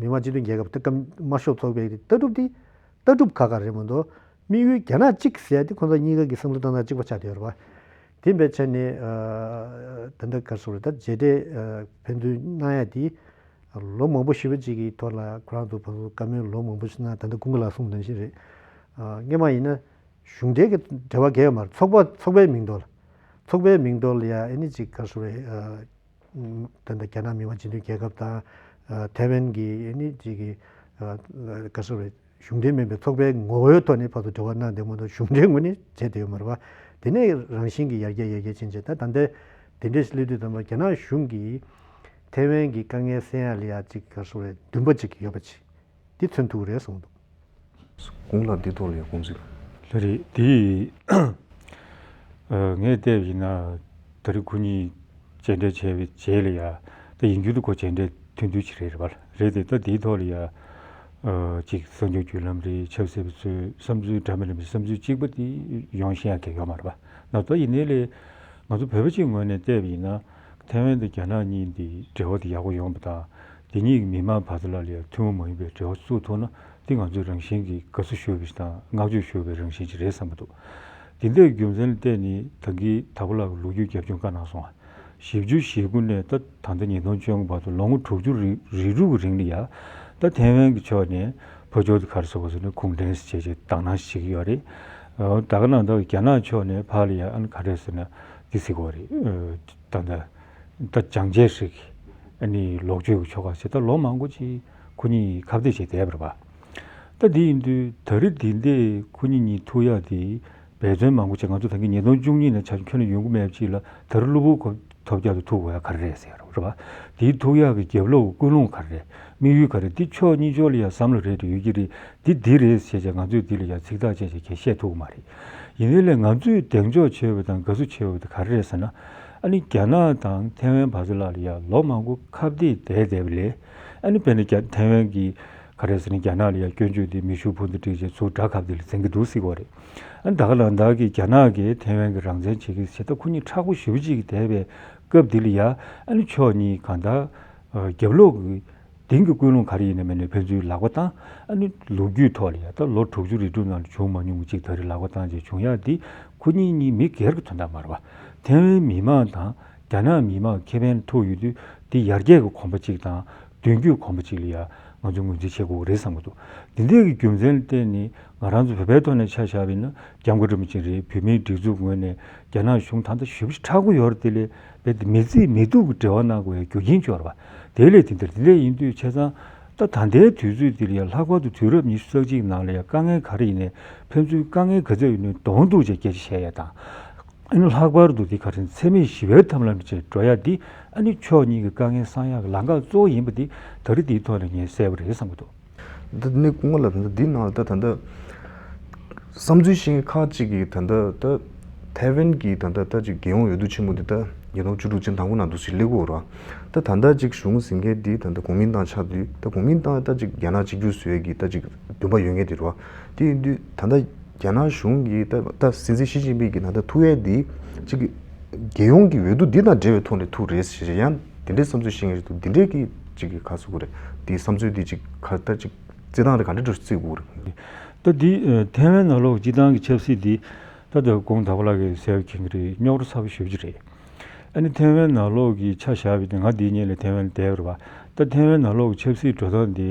མི་དམངས་སྤྱི་མཐུན་རྒྱལ་ཁབ་ད་སྐམ་དམར་ཤོག་ཚོགས་པའི་གི་ལྟ་གྲུབ་དེ་ལྟ་གྲུབ་ཁག་ཁག་རེད་མ་གཏོགས་དམིགས་ཡུལ་རྒྱ་ནག་གཅིག་ཟེར་ཡ་དེ་ཁོང་ཚོ་གཉིས་ཀ་གི་བསམ་བློ་བཏང་སྟངས་གཅིག་པ་ཆགས་བསྡད་ཡོད་རེད་བ། དེ་འབད་བྱས་ནས་ད་ལྟ་ག་སོ་རེད་ད་མཇལ་འཕྲད་ཕན་ཚུན་གནང་ཡ་དེ་ལོ་མང་པོ་ཞེ་པོ་ཅིག་གི་ཐོག་ལ་ཁོ་རང་ཚོ་ཕན་ཚུན་བཀའ་མོལ་ལོ་མང་པོ་ཞིག་གནང་། ད་ལྟ་ཀུན་དགའ་ལགས་གསུངས་ནང་བཞིན་རེད། སྔོན་མ་ཡིན་ན། གཞུང་འབྲེལ་གྱི་འབྲེལ་བ་གང་ཡང་ཡོད་མ་རེད། ཚོགས་པ་ཚོགས་པའི་མིང་ཐོག་ལ། ཚོགས་པའི་མིང་ཐོག་ལ་ཡ་ཨ་ནི་ཅིག་ག་རེ་ཟེར་རེད། ད་ལྟ་རྒྱ་ནག་མི་དམངས་སྤྱི་མཐུན་རྒྱལ་ཁབ་དང་ཐའེ་ཝན་གྱི་ཨ་ནི་ཅིག་གི་ག་རེ་ཟེར་རེད། གཞུང་འབྲེལ་མིན་པའི་ཚོགས་པའི་ངོ་བོའི་ཐོག་ནས་ཕར་ཚུར་འབྲེལ་བ་གནང་བསྡད་མ་གཏོགས་གཞུང་འབྲེལ་ངོས་ནས་བྱས་བསྡད་ཡོད་མ་རེད་བ། དེ་ནས་རང་བཞིན་གྱིས་ཡར་རྒྱས་ཡར་རྒྱས་ཕྱིན་བྱས་ད་ད་ལྟའི་དེ་འདྲའི་སླེབས་དུས་ཙམ་པ་རྒྱ་ནག་གཞུང་གིས་ཐའེ་ཝན་གྱི་དཀའ་ངལ་སེལ་ཡ་ལ་ཡ་ཅིག་ག་རེ་ཟེར་རེད། འདུན་པ་ཅིག་ཡོད་པ་ཅིག་དེ་མཚོན་ཐུབ་ཀྱི་རེད་གསུངས་འདུག་ཁོང་ལ་འདི་ཐོག་ལ་ཡང་དགོངས་ཚུལ། ལགས་རེད། དེ་ངས་བལྟས་པ་ཡིན་ན་ད་རེས་ཁོ་གཉིས་མཇལ་འཕྲད་བྱས་པའི་རྗེས་ལ་ཡ་ད་ཡིན་རྒྱུ་དེ་ཁོ་མཇལ་འཕྲད་ཐུང་ཐུང་ཅིག་རེད་རེད་པ། རེད་དེ་ད་དེའི་ཐོག་ལ་ཡ་ཅིག་གསར་འགྱུར་བརྒྱུད་ལམ་རེད། ཆབ་སྲིད་པ་ཚོས་བསམ་ཚུལ་འདྲ་མི་འདྲ་མི་བསམ་ཚུལ་གཅིག་པ་དེ་ཡོང་ཤེས་ཡ་གང་ཡང་ཡོད་མ་རེད་པ། ན་ད་ཡིན་ནའི་ལས་ང་ཚོ་བོད་པ་གཅིག་ངོས་ནས་བལྟས་པ་ཡིན་ན། ཐའེ་ཝན་དང་རྒྱ་ནག་གཉིས་འདི་འབྲེལ་བ་དེ་ཡག་པོ་ཡོང་བ་དང་། དེ་གཉིས་ཀྱི་མི་མང་བར་དུ་ལ་ལ་ཡ་ཐུན་མོང་མ་ཡིན་པའི་འབྲེལ་བ་བཙུགས་ཐུབ་ན་དེ་ང་ཚོས་རང་བཞིན་གྱིས་དགའ་བསུ་ཞུ་བའི་དང་བསྔགས་བརྗོད་ཞུ་བའི་རང་བཞིན་ཅིག་རེད་བསམ་གྱི་འདུག་དེ་འདྲའི་རྒྱུ་མཚན་ལ་བརྟེན་ནས་ད་གིན་དྭགས་པོ་ལགས་ཀྱིས་ལོ་རྒྱུས་རྒྱབ་ལྗོངས་བཀའ་གནང་སོང་། བཞི་བཅུ་ཞེ་དགུ་ནས་ད་ད་ལྟ་ཉིས་སྟོང་བཅོ་ལྔ་བར་དུ་ལོ་ངོ་དྲུག་ཅུ་རེ་རེ་དྲུག་གི་རིང་ལ་ཡ་ད་ཐའེ་ཝན་གྱི་ཕྱོགས་ནས་ཕར་ཕྱོགས་དེ་ག་རེ་ཟེར་དགོས་ཟེར་ན་གུང་ཁྲན་ཟེར་བྱས་བྱས་དག་སྣང་ཞིག་ཡོད་རེད། ད་ག་ནང་ད་རྒྱ་ནག་ཕྱོགས་ནས་ཕར་ལ་ཡ་ཨ་ནི་ག་རེ་ཟེར་ན་འདི་ཟེར་དགོས་རེད། ད་ད། ད་ཅང་ཅེ་ཧྲིག་ ཨ་ནི་ལོག་སྤྱོད་ཀྱི་ཆོ་ག་བྱས། ད་ལོ་མང་པོ་ཅིག་ཁོ་གཉིས་ཁ་གཏད་བྱས་བསྡད་པ་རེད་པ། ད་འདི་ཡིན་དུས་ད་རེས་འདི་འདྲས་ཁོ་གཉིས་གཉིས་ཐུག་ཡག་དེ་འབད་བརྩོན་མང་པོ་བྱས། ང་ཚོ་ད་གིན་ཉིས་སྟོང་བཅུ་གཉིས་ནས་ཆ་ཁྱོན་ནས་ཡོང་གི་མེད་པ་ཅིག་ལ། ད་རེས་གློ་བུར་ཐོལ་རྒྱག་ཏུ་ཐུག་དགོས་ཡག་ག་རེ་རེད་ཟེར་རེད་པ། དེའི་ཐུག་ཡག་གི་རྒྱབ་ལོགས་ཀྱི་ཀུན་སློང་ག་རེ་རེད། དམིགས་ཡུལ་ག་རེ། འདི་ཕྱོགས་གཉིས་ཕྱོགས་ལ་ཡང་བསམ་བློ་རེ་འགྲོ་ཡོད་ཀྱི་རེད། འདི་འདི་རེད་ཟེར་བྱས་ང་ཚོས་འདི་ལ་ཡང་ཚིག་ཐག་བཅད་བྱས་ཁས་བཤད་ཐུབ་ཀྱི་མ་རེད། ཡིན་ནའི་ལས་ང་ཚོས་གདེང་འཇོག་བྱས་པ་དང་དགའ་བསུ་བྱས་པ་དེ་ག་རེ་རེད་ཟེར་ན། ཨ་ནི་རྒྱ་ནག་དང་ཐའེ་ཝན་བར་མཚམས་ལ་ལ་ཡང་ལོ་མང་པོ་ཁ་གཏད་བསྡད་བསྡད་པ་ལས། ཨ་ནི་དཔེར་ན་རྒྱ་ཐའེ་ཝན་གྱི་ག་རེ་ཟེར་ན། རྒྱ་ནག་ལ་ཡང་སྐྱོན་བརྗོད་དེ་མེ་ཤུགས་འཕུར་མདའ་བསྒྲིགས་བྱས་ཚུར་དགྲ་ཁ་གཏད་ལ་འཛིན་གྱི་འདུག་ཟེར་གྱི་ཡོད་རེད། ཨ་ནི་ད་ག་ལ་ད་གི་རྒྱ་ནག་གིས་ཐའེ་ཝན་གྱི་རང་བཙན་བྱེད་ཀྱི་ཟེར། ད་ཁོ་གཉིས་མཁྲེགས་པོ་ཞེ་པོ་ཅིག་གིས་བསྡད་པའི་སྐབས་འདི་ལ་ཡ། ཨ་ནི་ཕྱོགས་གཉིས་གང་ལྟར་རྒྱབ་ལོགས་ཀྱི་དེང་གི་ཀུན་སློང་ག་རེ་ཡིན་ན་མིན་ན་ཕན་ཚུན་ལག་པ་བཏང་། ཨ་ནི་ལོ་རྒྱུས་ཐོག་ལ་ཡ། ད་ལོ་དྲུག་ཅུ་རེ་དྲུག་ནང་ལ་བྱུང་མ་མྱོང་བ་ཅིག་ད་རེས་ལག་པ་བཏང་བྱས་བྱུང་ཡག་འདི་ཁོ་གཉིས་གཉིས་མི་སྒེར་གྱི་དོན་དག་མ་རེད་པ། ཐའེ་ཝན་མི་མང་དང་རྒྱ་ནག་མི་མང་ཁེ་ཕན་ཐོགས་ཡོད་དུས་འདི་ཡར་རྒྱས་ཀྱི་གོམ་པ་གཅིག་དང་མདུན་སྐྱོད་གོམ་པ་གཅིག་ལ་ཡ་ང་ཚོས་ངོས་འཛིན་བྱེད་དགོས་ཀྱི་རེད་བསམ་གྱི་འདུག་འདི་འདྲའི་གི་རྒྱུ་མཚན་ལ་བརྟེན་ནས་ང་རང་ཚོ་བོད་པའི་ཐོག་ནས་ཆ་བཞག་པ་ཡིན་ན། སྐྱབས་མགོན་རིན་པོ་ཆེ་རེད། བོད་མིའི་སྒྲིག་འཛུགས་ངོས་ནས་རྒྱ་ནག་གཞུང་ད་ལྟ་ཞེ་པོ་ཅིག་མཁྲེགས་པོ་ཡོད་རེད། དེ་ལས་རྦད་དེ་མི་རྩིས་མི་ཐུབ་ཀྱི་འབྲེལ་བ་གནང་དགོས་པའི་རྒྱུ་རྐྱེན་ཅིག་ཡོད་རེད་པ། དེ་ལས་དེ་འདྲ་དེ་འདྲ་ཡིན་དུས་བྱས་ཙང་། ད་ད་ལྟའི་དུས་ཚོད་འདི་ལ་ཡ་ལྷག་པར་དུ་དུས་རབས་ཉི་ཤུ་རྩ་གཅིག་ནང་ལ་ཡ་དཀའ་ངལ་ག་རེ་ཡིན་ནའི་ཕན་ཚུན་དཀའ་ངལ་ག་ཚོད་ཡོད་ནའི་གདོང་གཏུག་བྱས་སྐད་ཆ་བཤད་ཡ་དང་། ཨ་ནི་ལྷག་པར་དུ་འདི་ག་རེ་འཚེ་མེད་ཞི་བའི་ཐབས་ལམ་བྱས་འགྲོ་ཡ་འདི། ཨ་ནི་ཕྱོགས་གཉིས་ཀྱི་དཀའ་ངལ་སེལ་ཡག་གི་ལམ་ཁ་གཙོ་བོ་ཡིན་པ་འདི་ད་རེས་འདིའི་ཐོག་ནས་ངས་གསལ་པོ་རེད་བསམ་གྱི་འདུག་ད་ནི་སྐུ་ངོ་ལགས། ད་ལྟ་འདི་ནང་ལ་ད་ད་ལྟ་བསམ་ཚུལ་བཤད་མཁན་ཁག་ཅིག་གིས་ད་ལྟ་ད་ཐའེ་ཝན་གྱི་ད་ལྟ་ད་ཅིག་རྒྱལ་ཡོངས་འོས་བསྡུ་ཆེན་མོ་འདི་ད་ཉིས་སྟོང་བཅུ་དྲུག་ཅིག་དང་པོ་ནང་འདུག་ཅིག་སླེབས་ཀྱི་ཡོད་རེད་པ། ད་ད་ལྟ་ཅིག་གཞུང་ཟིན་མཁན་འདི་ད་ལྟ་གོ་མིན་ཏང་ཆགས་དུས། ད་གོ་མིན་ཏང་ད་ཅིག་རྒྱ་ནག་གཅིག་གྱུར་བཟོ་ཡས་ཀྱི་ད་ཅིག་འདུན་པ་ཡོད་མཁན་དེ་རེད་པ། དེ་ཡིན་དུས་ད་ལྟ་རྒྱ་ནག་གཞུང་གིས་ད་ད་སྲིད་འཛིན་ཞི་ཅིན་ཕིང་གིས་ད་ལྟ་ཐུག་ཡས་འདི་ཅིག་རྒྱལ་ཡོངས་ཀྱི་འོས་བསྡུ་འདི་དང་འབྲེལ་བའི་ཐོག་ནས་ཐུག་རེད་ཟེར། ཡང་དེ་འདྲའི་བསམ་ཚུལ་བཤད་མཁན་ཞིག་འདུག་འདི་འདྲས་ཀྱི་ཅིག་གི་ག་ཟེར་དགོས་རེད། དེའི་བསམ་ཚུལ་འདི་ཅིག་ག་ད་ཅིག་བརྩི་སྟངས་རེ་ག་འདྲ་འདྲ་བརྩི་དགོས་རེད། ད་འདི་ཐའེ་ཝན་ནང་ལོགས་སྤྱི་བཏང་གི་ཆབ་སྲིད་འདི་ད་ལྟ་གོང་དྭགས་པོ་ལགས་ཀྱིས་ཟེར་བ་མཁྱེན་གྱི་རེད། རྙོག་དྲ་ཚ་པོ་ཞེ་པོ་ཅིག་རེད། ཨ་ནི་ཐའེ་ཝན་ནང་ལོགས་ཀྱི་ཆ་བཞག་པ་ཡིན་ན། ང་འདིའི་སྔོན་ལ་ཐའེ་ཝན་ལ་བསྡད་པ་རེད་པ། ད་ཐའེ་ཝན་ནང་ལོགས་ཀྱི་ཆབ་སྲིད་འགྲོ་སྟངས་འདི་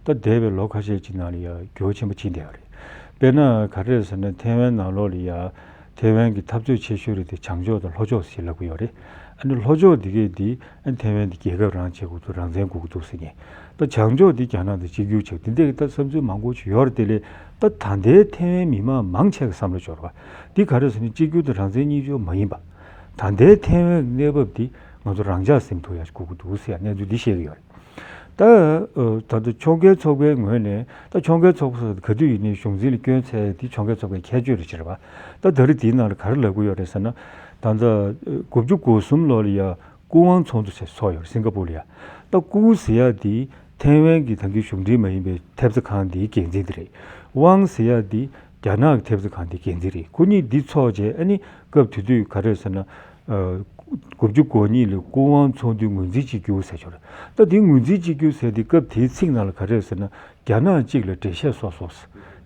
ད་འདས་པའི་ལོ་ཁ་ཤས་ཅིག་ནང་ལ་ཡ་འགྱུར་བ་ཆེན་པོ་ཕྱིན་བསྡད་པ་རེད། དཔེར་ན་ག་རེ་རེད་ཟེར་ན། ཐའེ་ཝན་ནང་ལོགས་ལ་ཡ་ཐའེ་ཝན་གྱི་འཐབ་རྩོད་ཆེ་ཤོས་རེད་དེ་བྱང་ཕྱོགས་དང་ལྷོ་ཕྱོགས་ཟེར་ལབ་ཀྱི་ཡོད་རེད། ཨ་ནི་ལྷོ་ཕྱོགས་འདི་གས་འདི་ཨ་ནི་ཐའེ་ཝན་འདི་རྒྱལ་ཁབ་རང་བྱེད་དགོས་འདུག་རང་བཙན་དགོས་ཀྱི་འདུག་ཟེར་མཁན། ད་བྱང་ཕྱོགས་འདི་རྒྱ་ནག་དང་གཅིག་གྱུར་བྱེད། འདི་འདྲས་ཀྱི་ད་བསམ་ཚུལ་མང་པོ་ཅིག་ཡོད་རེད། དེ་ལས་ད་ད་ལྟའི་ཐའེ་ཝན་མི་མང་མང་ཆེ་གི་བསམ་བློ་འབྱོར་བ་འདི་ག་རེ་ཟེར་ན། གཅིག་གྱུར་དང་རང་བཙན་གཉིས་ཆར་མ་ཡིན་པ། ད་ལྟའི་ཐའེ་ཝན་གྱི་གནས་བབ་འདི་ང་ཚོ་རང་འཇགས་ཟིན་ཐུབ་ཡ་ཞིག་དགོས་ཀྱི་འདུག་ཟེར་ཡ་གནས་ཚུལ་འདི་བཤད་ཀྱི་ཡོད་རེད། ད་ཨ་ད་ལྟ་ཕྱོགས་འགལ་ཚོགས་པའི་ངོས་ནས། ད་ཕྱོགས་འགལ་ཚོགས་པ་སོགས་ག་དུས་ཡིན་ནའི་གཞུང་འཛིན་ལ་སྐྱོན་འཚོལ་ཡ་འདི་ཕྱོགས་འགལ་ཚོགས་པའི་ཁྱད་ཆོས་རེད་ཟེར་བ། ད་ད་རེས་འདིའི་ནང་ལ་ག་རེ་ལབ་ཀྱི་ཡོད་རེད་ཟེར་ན། ད་ལྟ་དགུ་བཅུ་གོ་གསུམ་ལོ་ལ་ཡ་སྐུ་དབང་ཚོགས་འདུ་ཟེར་ཚོགས་ཡོད་རེད། སིང་ག་པུར་ལ་ཡ། ད་སྐུ་ཟེར་ཡ་འདི་ཐའེ་ཝན་གྱི་ད་གིན་གཞུང་འབྲེལ་མ་ཡིན་པའི་ཐེབས་རྩ་ཁང་འདིའི་འགན་འཛིན་དེ་རེད། དབང་ཟེར་ཡ་འདི་རྒྱ་ནག་གི་ཐེབས་རྩ་ཁང་འདིའི་འགན་འཛིན་རེད། ཁོ་གཉིས་འདི་ཚོགས་བྱས། ཨ་ནི་སྐབས་དེ་དུས་ག་རེ་ཟེར་ན། ཨ་དགུ་བཅུ་གོ་གཉིས་ལ་སྐུ་དབང་ཚོགས་འདུའི་ངོས་འཛིན་གཅིག་གྱུར་ཟེར་ཆོག་རེད། ད་འདི་ངོས་འཛིན་གཅིག་གྱུར་ཟེར་འདི་སྐབས་དེའི་ཚིག་ནང་ལ་ག་རེ་ཟེར་ན། རྒྱ་ནག་གཅིག་ལ་འགྲེལ་བཤད་སོ་སོ།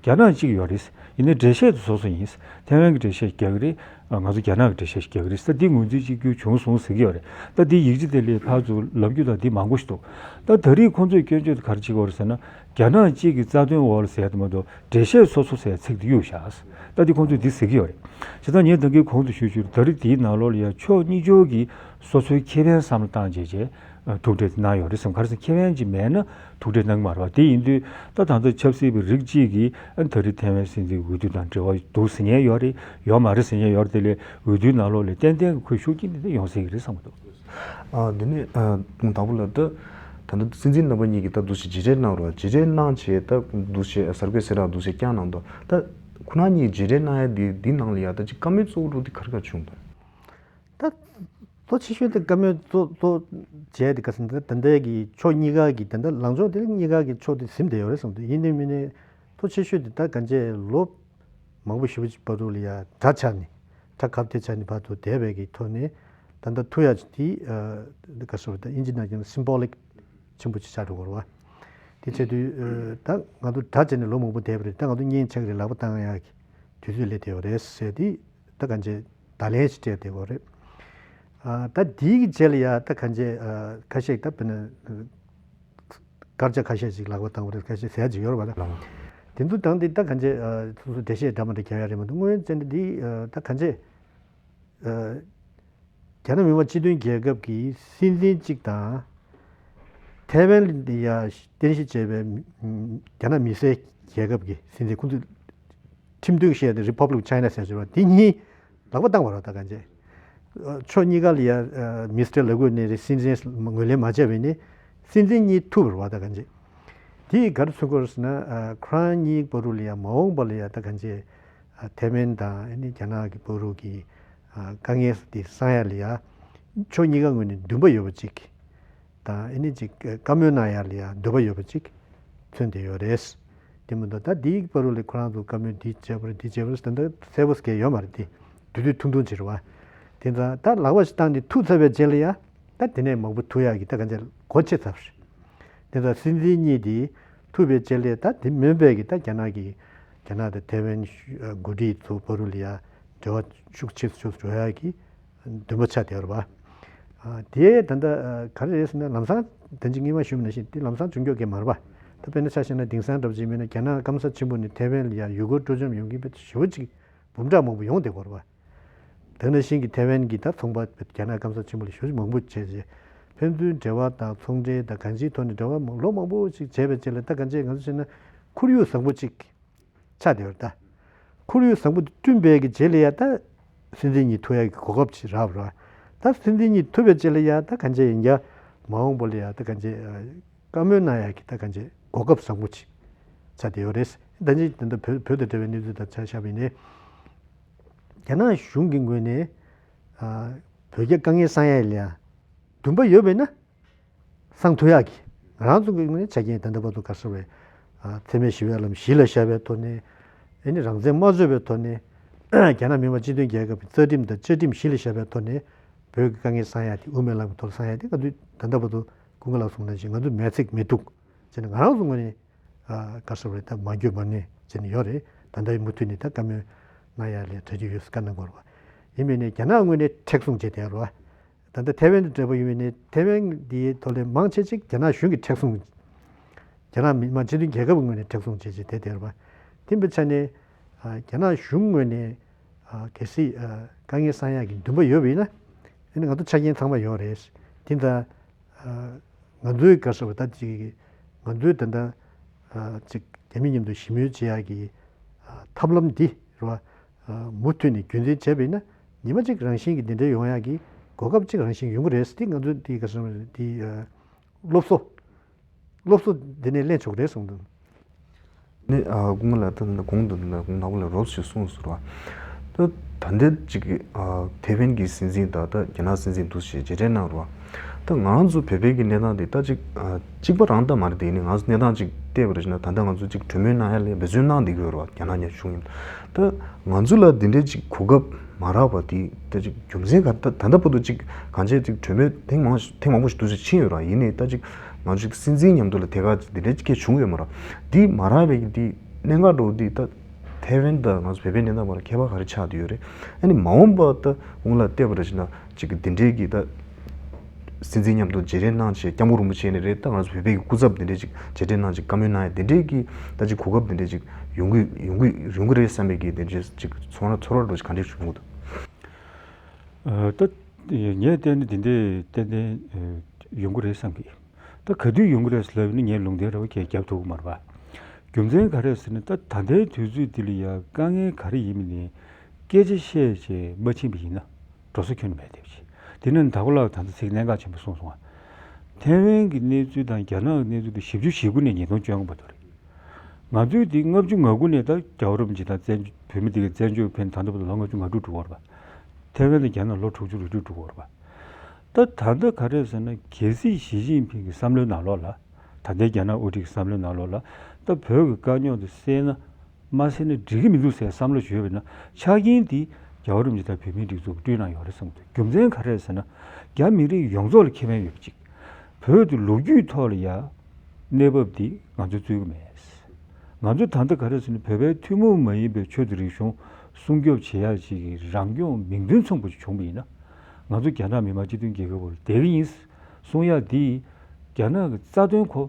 རྒྱ་ནག་གཅིག་ཡོད་རེད། ཡིན་ནའི་འགྲེལ་བཤད་དེ་སོ་སོ་ཡིན། ཐའེ་ཝན་གྱི་འགྲེལ་བཤད་རྒྱག་གི་རེད། ང་ཚོ་རྒྱ་ནག་གི་འགྲེལ་བཤད་རྒྱག་གི་རེད་ཟེར། འདི་ངོས་འཛིན་གཅིག་གྱུར་བྱུང་སོང་ཟེར་གྱི་ཡོད་རེད། ད་འདི་ཡིག་ཆ་དེ་ལས་ཕར་ཚུར་ལབ་རྒྱུ་དང་འདི་མང་པོ་ཞིག་འདུག་ད་ད་རེས་ཁོང་ཚོས་སྐྱོན་བརྗོད་དེ་ག་རེ་བྱེད་ཀྱི་ཡོད་རེད་ཟེར་ན། རྒྱ་ནག་གཅིག་གི་རྩ་དོན་འོག་ལ་ཟེར་ཡ་དེ་མ་གཏོགས་འགྲེལ་བཤད་སོ་སོ་ཟེར་ཡ་ཚིག་དེ་གཡུགས་བཞག་ད་འདི་ཁོང་ཚོས་འདི་ཟེར་གྱི་ཡོད་རེད། བྱས་ཙང་ངས་ད་གིན་གོང་དུ་ཞུས་ཞུས། ད་རེས་འདིའི་ནང་ལོགས་ལ་ཡ་ཕྱོགས་གཉིས་ཆར་གྱིས་སོ་སོའི་ཁེ་ཕན་བསམ་བློ་བཏང་བྱས་བྱས་ཐུག་འཕྲད་གནང་ཡོད་རེད་བསམ། ག་རེ་ཟེར་ན། ཁེ་ཕན་ཅིག་མེད་ན་ཐུག་འཕྲད་གནང་གི་མ་རེད་པ། དེ་ཡིན་དུས་ད་ད་ལྟ་ཆབ་སྲིད་པའི་རིགས་གཅིག་གིས་ཨ་ད་རེས་ཐའེ་ཝན་སྲིད་འཛིན་འོས་བསྡུ་དང་འབྲེལ་བ་འདུག་ཟེར་མཁན་ཡོད་རེད། ཡོད་མ་རེད་ཟེར་མཁན་ཡོད་རེད། དེ་ལས་འོས་བསྡུའི་ནང་ལོགས་ལ་ཏན་ཏན་གྱི་ཁོའི་ཤུགས་རྐྱེན་དེ་འདྲ་ཡོང་སྲིད་ཀྱི་རེད་བསམ་གྱི་འདུག་ཨ་འདི་ནི་ཨ་དང་པོ་ལ་ད་ད་ལྟ་སྲིད་འཛིན་རྣམ་པ་གཉིས་ཀྱིས་ད་འདུག་སེ་བརྗེ་རེས་གནང་རོགས། བརྗེ་རེས་གནང་བྱས་ད་འདུག་སེ་གསར་འགོད་གསལ་བསྒྲགས་འདུག་སེ་བསྐྱངས་གནང་འདུག་ད་ཁོ་རང་གཉིས་བརྗེ་རེས་གནང་ཡ་འདི་འདི་ནང་ལ་ཡ་ད་ཅིག་བཀའ་མོལ་གཙོ་བོ་འདྲ་འདི་ག་རེ་ག་བྱུང་འདུག་ད་གཙོ་ཆེ་ཤོས་དེ་བཀའ་མོལ་གཙོ་གཙོ་བྱས་ཏེ་ག་ཟེར་ན། ད་ལྟའི་གི་ཕྱོགས་གཉིས་ཀ་གི་ད་ལྟ་ལངས་ཕྱོགས་དེ་གཉིས་ཀ་གི་ཕྱོགས་དེ་ཟིན་བསྡད་ཡོད་རེད་བསམ་འདུག་ཡིན་ནའི་མིན་ནའི་གཙོ་ཆེ་ཤོས་དེ་ད་གང་བྱས་ལོ་མང་པོ་ཞེ་པོ་ཅིག་བར་དུ་ལ་ཡ་དགྲ་ཆགས་ནས་དགྲ་ཁ་གཏད་ཆགས་ནས་བར་དུ་བསྡད་པའི་གི་ཐོག་ནས་ད་ལྟ་ཐུག་ཡ་ཅིག་དེ་ཨ་ག་ཟེར་བ། ད་ཨིན་ཇི་ནང་བསྒྱུར་ན་སིམ་བོ་ལིག་ཆེན་པོ་ཅིག་ཆགས་འགྲོ་གི་རེད་པ། དེ་བྱེད་དུས་ཨ་ད་ང་ཚོ་དགྲ་བྱས་ནས་ལོ་མང་པོ་བསྡད་པ་རེད། ད་ང་ཚོ་གཉེན་ཆགས་ཀྱི་རེད། ལག་པ་བཏང་ཡག་གི་དུས་ཚོད་སླེབས་བསྡད་ཡོད་རེད་ཟེར་དེ་ད་གང་བྱས་བརྡ་ལན་ཞིག་སྤྲད་བསྡད་ཡོད་རེད། ཨ་ད་དེའི་གི་རྗེས་ལ་ཡ་ད་གང་བྱས་ཨ་ཁ་ཤས་ད་དཔེར་ན་སྐར་ཆ་ཁ་ཤས་ཤིག་ལག་པ་བཏང་བ་རེད། ཁ་ཤས་ཟེར་ཡ་ཅིག་ཡོད་རེད་པ། ད་དེ་ཚོ་དང་དེ་ད་གང་བྱས་ཨ་སོ་སོ་འགྲེལ་བཤད་འདྲ་མི་འདྲ་རྒྱག་ཡ་རེད་མ་གཏོགས། དངོས་ཡོད་བཙན་ན་འདི་ཨ་ད་གང་བྱས་ཨ་རྒྱ་ནག་མི་དམངས་སྤྱི་མཐུན་རྒྱལ་ཁབ་ཀྱི་སྲིད་འཛིན་གཅིག་དང་ ཐའེ་ཝན་ལ་ཡ་རྟེན་གཞི་བྱས་པའི་རྒྱ་ནག་མི་སེར་རྒྱལ་ཁབ་ཀྱི་སྲིད་འཛིན། ཁོང་ཚོས་ཁྲིམས་མཐུན་བཤད་དེ་Republic of China ཟེར་བ་དེ་གཉིས་ལག་པ་བཏང་བ་རེད་ད་གང་ཅི། ཕྱོགས་གཉིས་ཀ་ལ་ཡ་མི་སེར་ལབ་དགོས་ནི་རེད། སྲིད་འཛིན་ངོས་ལེན་མ་བྱས་པ་ཡིན་ན་སྲིད་འཛིན་གཉིས་ཐུག་པ་རེད་བ་ད་གང་ཅི། དེས་ག་རེ་མཚོན་གྱི་ཡོད་རེད་ཟེར་ན། ཁོ་རང་གཉིས་བར་དུ་ལ་ཡ་མ་འོངས་པ་ལ་ཡ་ད་གང་ཅི། ཐའེ་ཝན་དང་ཨ་ནི་རྒྱ་ནག་གི་བར་དུ་གི་དཀའ་ངལ་དེ་སེལ་ཡ་ལ་ཡ་ཕྱོགས་གཉིས་ཀ་ངོས་ནས་འདུན་པ་ཡོད་པ་ཅིག་དང་། ཨ་ནི་ཅིག་བཀའ་མོལ་གནང་ཡ་ལ་ཡ་འདོད་པ་ཡོད་པ་ཅིག་མཚོན་བསྡད་ཡོད་རེད། དེ་མ་གཏོགས་ད་འདིའི་བར་དུ་ལ་ཁོ་རང་ཚོ་བཀའ་མོལ་འདི་བྱས་པ་རེད། འདི་བྱས་པ་རེད་ཟེར་ད་གསལ་པོ་ཟེར་མཁན་ཡོད་མ་རེད། དེ་དུས་དུས་ཐུང་ཐུང་ཅིག་རེད་བ། དེ་ཙང་ད་ལག་པ་ཞིག་བཏང་ནས་ཐུག་ཚར་བའི་རྗེས་ལ་ཡ་ད་དེ་ནས་མང་པོ་ཐུག་ཡག་གི་ད་ག་ཚད་སྒོ་ཕྱེ་ཚར་བ་རེད། དེ་ཙང་སྲིད་འཛིན་གཉིས་དེ་ཐུག་པའི་རྗེས་ལ་ད་དེ་མིན་པའི་གི་ད་རྒྱ་ནག་གི་རྒྱ་ནག་དང་ཐའེ་ཝན་འགོ་ཁྲིད་ཚོ་བར་དུ་ལ་ཡ་འབྲེལ་བ་ཤུགས་ཆེ་ཤོས་འགྲོ་ཡག་གི་འདུན་པ་ཆགས་བསྡད་ཡོད་རེད་བ། དེ་ད་ལྟ་ག་རེ་རེད་ཟེར་ན་ལམ་སང་ད་ཅི་སྔོན་མ་ཞུས་པ་ནང་བཞིན་དེ་ལམ་སང་བྱུང་ཆོག་གི་མ་རེད་བ། ད་དཔེར་ན་ཆ་བཞག་ན་དེང་སང་འདྲ་པོ་ཅིག་མིན་ན་རྒྱ་ནག་སྐམ་ས་ཆེན་པོ་ནས་ཐའེ་ཝན་ལ་ཡ་ཡུ་གུར་སྤྲོ་འཆམ་ཡོང་གི་ཡིན་པའི་ཞེ་པོ་ཅིག་འབུམ་ཕྲག་མང་པོ་ཡོང་བསྡད་ཀྱི་ཡོད་རེད་བ། དེ་ནང་བཞིན་གྱི་ཐའེ་ཝན་གྱི་ད་ཚོང་པ་རྒྱ་ནག་སྐམ་ས་ཆེན་པོ་ལ་ཞེ་པོ་ཅིག་མང་པོ་བྱས་རྗེས་ཕན་ཚུན་འབྲེལ་བ་དང་ཚོང་འབྲེལ་དང་གང་ཅིའི་ཐོག་ནས་འབྲེལ་བ་མང་ལོ་མང་པོ་ཅིག་བྱས་པའི་རྗེས་ལ་ད་གང་ཅི་ང་ཚོ་བྱས་ན་ཁོར་ཡུག་བཟང་པོ་ཅིག་ཆགས་བསྡད་ཡོད་རེད་ད། ཁོར་ཡུག་བཟང་པོ་དེ་བསྐྲུན་པའི་གི་རྗེས་ལ་ཡ་ད་སྲིད་འཛིན་གཉིས་ཐུག་ཡ་གི་གོ་སྐབས་ཅིག་རག་པ་རེད། ད་སྲིད་འཛིན་གཉིས་ཐུག་པའི་རྗེས་ལ་ཡ་ད་གང་ཅི་ཡིན་ཀྱང་མ་འོངས་པ་ལ་ཡ་ད་གང་ཅི་བཀའ་མོལ་གནང་ཡ་གི་ད་གང་ཅི་གོ་སྐབས་བཟང་པོ་ཅིག་ཆགས་བསྡད་ཡོད་རེད། ད་ཅི་ད་ལྟ་བོད་བོད་དང་འབྲེལ་བའི་གནས་ཚུལ་དང་ཆ་བཞག་པ་ཡིན་ན། རྒྱ་ནག་གཞུང་གི་ངོས་ནས་ཨ་བོད་རྒྱ་དཀའ་ངལ་སེལ་ཡ་ལ་ཡ་འདུན་པ་ཡོད་པས་ན་སེལ་ཐུབ་ཡག་གི་ང་རང་ཚོ་གི་ངོས་ནས་ཆ་རྐྱེན་ད་ལྟ་བར་དུ་ག་རེ་ཟེར་བས། ཨ་འཚེ་མེད་ཞི་བའི་ལམ་གཞི་ལ་བཞག་པའི་ཐོག་ནས། ཨ་ནི་རང་བཙན་མ་རྩོད་པའི་ཐོག་ནས། རྒྱ་ནག་མི་དམངས་སྤྱི་མཐུན་རྒྱལ་ཁབ་ཀྱི་རྩ་ཁྲིམས་དང་བཅའ་ཁྲིམས་གཞི་ལ་བཞག་པའི་ཐོག་ནས་བོད་ཀྱི་དཀའ་ངལ་སེལ་ཡ་དེ་དབུ་མའི་ལམ་གྱི་ཐོག་ལ་སེལ་ཡ་དེ་ང་ཚོས་ད་ལྟ་བར་དུ་ཀུན་དགའ་ལགས་གསུངས་ནང་བཞིན་ང་ཚོས་མེད་ཚིག་མེད་གཏུག་བྱས་ནས་ང་རང་ཚོ་ངོས་ནས། ཨ་ག་རེ་ཟེར་བས་ད་མ་འགྱོད་མ་ནུས་བྱས་ནས་ཡོད་རེད། ད་ལྟ་མུ་མཐུད་ནས་ད་བཀའ་མོལ་གནང་ཡ་ལ་གྲ་རྒྱུ་ཡོད་ཟེར་བཀའ་གནང་དགོས་རེད་བ། ཡིན་པས་ནས་རྒྱ་ནག་ངོས་ནས་མཁྲེགས་བཟུང་བྱས་བསྡད་ཡོད་རེད་བ། ད་ལྟ་ཐའེ་ཝན་དང་འབྲེལ་བ་ཡོད་པས་ནས་ཐའེ་ཝན་འདིའི་ཐོག་ལས་མང་ཆེ་ཅིག་རྒྱ་ནག་གཞུང་གིས་མཁྲེགས་བཟུང་། རྒྱ་ནག་མི་དམངས་སྤྱི་མཐུན་རྒྱལ་ཁབ་ཀྱི་ངོས་ནས་མཁྲེགས་བཟུང་བྱས་བྱས་བསྡད་བསྡད་ཡོད་རེད་བ། དེ་འབའི་ཆ་ནས་ཨ་རྒྱ་ནག་གཞུང་ངོས་ནས་ཨ་གལ་སྲིད་ཨ་དཀའ་ངལ་སེལ་ཡག་གི་འདུན་པ་ཡོད་པ་ཡིན་ན། ཨ་ནི་ང་ཚོ་ཆ་རྐྱེན་ཚང་མ་ཡོད་རེད། དེ་ལྟར། ཨ་ང་ཚོའི་ག་རེ་ཟེར་བ་ད་ཅིག་ང་ཚོའི་ད་ལྟ་ཨ་ཅིག་རྒྱ་མི་མཉམ་དུ་ཞི་མོལ་བྱེད་ཡག་གི་ཨ་ཐབས་ལམ་འདི་རེད་བ། ཨ་མུ་མཐུད་ནས་རྒྱུན་འཛིན་བྱས་པ་ཡིན་ན་ཉི་མ་གཅིག་རང་བཞིན་གྱིས་འདི་འདྲ་ཡོང་ཡག་གི་གོ་སྐབས་གཅིག་རང་བཞིན་ཡོང་གི་རེད། འདི་ང་ཚོའི་འདི་ག་རེ་ཟེར་བ་འདི་ཨ་སློབ་གསོ། སློབ་གསོ་འདི་ནས་ལེན་ཆོག་གི་རེད་གསུངས་འདུག་ནི་ཨ་སྐུ་ངོ་ལགས། ད་ནི་གོང་དུ་ནི་གོང་ནག་པོ་ལ་རོབ་ཞིག་གསུངས་ཟེར་བ། ད་ད་ལྟའི་ཅིག་ཨ་ཐེ་ཝན་གྱི་སྲིད་འཛིན་དང་ད་རྒྱ་ནག་སྲིད་འཛིན་འདུ་ཞིག་མཇལ་འཕྲད་གནང་རོགས། ད་ང་རང་ཚོ་བོད་པའི་གི་གནས་སྟངས་འདི་ད་ཅིག་ཨ་གཅིག་པ་རང་ད་མ་རེད། དེ་ནི་ང་ཚོ་གནས་སྟངས་ཅིག་བལྟས་པ་རེད་ན་ད་ལྟ་ང་ཚོ་ཅིག་གྲོས་མོལ་གནང་ཡ་ལས་འབད་བརྩོན་གནང་བསྡད་ཀྱི་ཡོད་རེད་བ། རྒྱ་ནག་གཞུང་ཡིན་ད་ང་ཚོ་ལ་འདི་འདྲའི་ཅིག་གོ་སྐབས་མ་རག་པ་དེ་ད་ཅིག་རྒྱུ་མཚན་ག་ད་ད་ལྟ་བར་དུ་ཅིག་གང་བྱས་ཅིག་གྲོས་མོལ་ཐེངས་མང་ཐེངས་མང་པོ་ཞིག་འདུ་ཞིག་ཕྱིན་ཡོད་ར། ཡིན་ནའི་ད་ཅིག་ང་ཚོ་ཅིག་སྲིད་འཛིན་མཉམ་དུ་ལ་དེ་ག་ཅིག་འདི་འདྲའི་ཅིག་སྐད་བྱུང་ཡོད་མ་ར། འདི་མ་རག་པའི་གི་འདི་གནད་འགག་འགྲོ་འདི་ད་ཐེ་ཝན་དང་ང་ཚོ་བོད་པའི་གནས་སྟངས་བར་ཁྱད་པར་ག་རེ་ཆགས་བསྡད་ཡོད་རེད། ཨ་ནི་མ་འོངས་པ་ད་གོང་ལ་བལྟས་པ་རེད་ཅེ་ན་ཅིག་གི་འདི་འདྲའི་གི་ད་སྲིད་འཛིན་མཉམ་དུ་མཇལ་འཕྲད་གནང་བྱས་སྐྱབས་མགོན་རིན་པོ་ཆེ་ནས་རེད། ད་ང་ཚོ་བོད་པའི་གི་སྐུ་ཚབ་འདི་འདྲའི་ཅིག་མཇལ་འཕྲད་གནང་བྱས་བཀའ་མོལ་གནང་ཡ་འདི་འདྲའི་གི་ད་ཅིག་གོ་སྐབས་འདི་འདྲའི་ཅིག་ཡོང་གི་ཡོང་གི་ཡོང་གི་རེད་བསམ་པའི་གི་འདི་འདྲའི་ཅིག་ཚོར་ཚོར་བ་འདྲ་ཅིག་ག་འདྲ་བྱུང་གི་འདུག་ཨ་ད་ངས་བལྟས་ན་འདི་འདྲའི་ཏན་ཏན་ཨ་ཡོང་གི་རེད་བསམ་གི། ད་ག་དུས་ཡོང་གི་རེད་ལབ་ན་ངས་ལུང་བསྟན་རེ་བ་གས་རྒྱབ་ཐུབ་ཀྱི་མ་རེད་པ། རྒྱུ་མཚན་ག་རེ་ཟེར་ན་ད་ད་ལྟའི་དུས་ཚོད་འདི་ལ་ཡ་དཀའ་ངལ་ག་རེ་ཡིན་མིན་ནས་སྐད་ཆ་བཤད་བྱས་མ་ཕྱིན་པ་ཡིན་ན་འགྲོ་ས་ཁྱོན་ནས་མེད་བསྡད་པ་ཅིག་དེ་ནས་ད་གོ་ལགས་ད་ལྟ་ཚིག་གནད་འགག་ཆེན་པོ་གསུངས་སོང་ང་། ཐའེ་ཝན་གྱི་གནས་ཚུལ་དང་རྒྱ་ནག་གི་གནས་ཚུལ་དེ་བཞི་བཅུ་ཞེ་དགུ་ནས་ཉིས་སྟོང་བཅོ་ལྔ་བར་དུ་རེད། ང་ཚོའི་དེ་ལྔ་བཅུ་ང་དགུ་ནས་ད་རྒྱལ་བ་རིན་པོ་ཆེ་དང་བཙན་བོད་མི་དེ་གའི་བཙན་བྱོལ་ཕེབས་ད་ལྟ་བར་དུ་ལོ་ལྔ་བཅུ་ང་དྲུག་འགྲོ་གི་རེད་པ། ཐའེ་ཝན་དང་རྒྱ་ནག་ལོ་དྲུག་ཅུ་རེ་དྲུག་འགྲོ་གི་རེད་པ། ད་ད་ལྟ་ག་རེ་ཟེར་ན་གལ་སྲིད་ཞི་ཅིན་ཕིང་གི་བསམ་བློའི་ནང་ལོགས་ལ་ད་ལྟའི་རྒྱ་ནག་དབུ་ཁྲིད་ཀྱི་བསམ་བློའི་ནང་ལོགས་ལ་ད་བོད་ཀྱི་དཀའ་རྙོག་དེ་སེལ་ན་མ་སེལ་ན་འགྲིག་གི་མི་འདུག་ཟེར་བསམ་བློ་ཞིག་ཡོད་པ་ཡིན་ན་ཆ་རྐྱེན་དེ་རྒྱལ་བ་རིན་པོ་ཆེ་དང་བོད་མིའི་སྒྲིག་འཛུགས་ཀྱིས་བསྐྲུན་གནང་ཡོད་རེད་བསམ་གྱི་འདུག་རྒྱུ་མཚན་ག་རེ་ཟེར་ན་རྒྱ་མི་རིགས་ཡོངས་རྫོགས་ལ་ཁེ་ཕན་ཡོད་པ་ཅིག་བོད་དེ་ལོ་རྒྱུས་ཐོག་ལ་ཡ་གནས་བབ་འདི་ང་ཚོས་རྩོད་ཀྱི་མེད། ང་ཚོས་ད་ལྟ་ག་རེ་ཟེར་ན་བོད་པའི་ཐུན་མོང་མ་ཡིན་པའི་ཆོས་དང་རིག་གཞུང་སྲུང་སྐྱོབ་བྱེད་ཡག་ཅིག་གི་རང་སྐྱོང་མིང་དོན་མཚུངས་པ་ཅིག་བྱུང་བ་ཡིན་ན་ང་ཚོ་རྒྱ་ནག་མི་དམངས་སྤྱི་མཐུན་རྒྱལ་ཁབ་བར་བསྡད་ཀྱི་ཡིན་གསུང་ཡག་འདི་རྒྱ་ནག་གི་རྩ་དོན་ཁོ་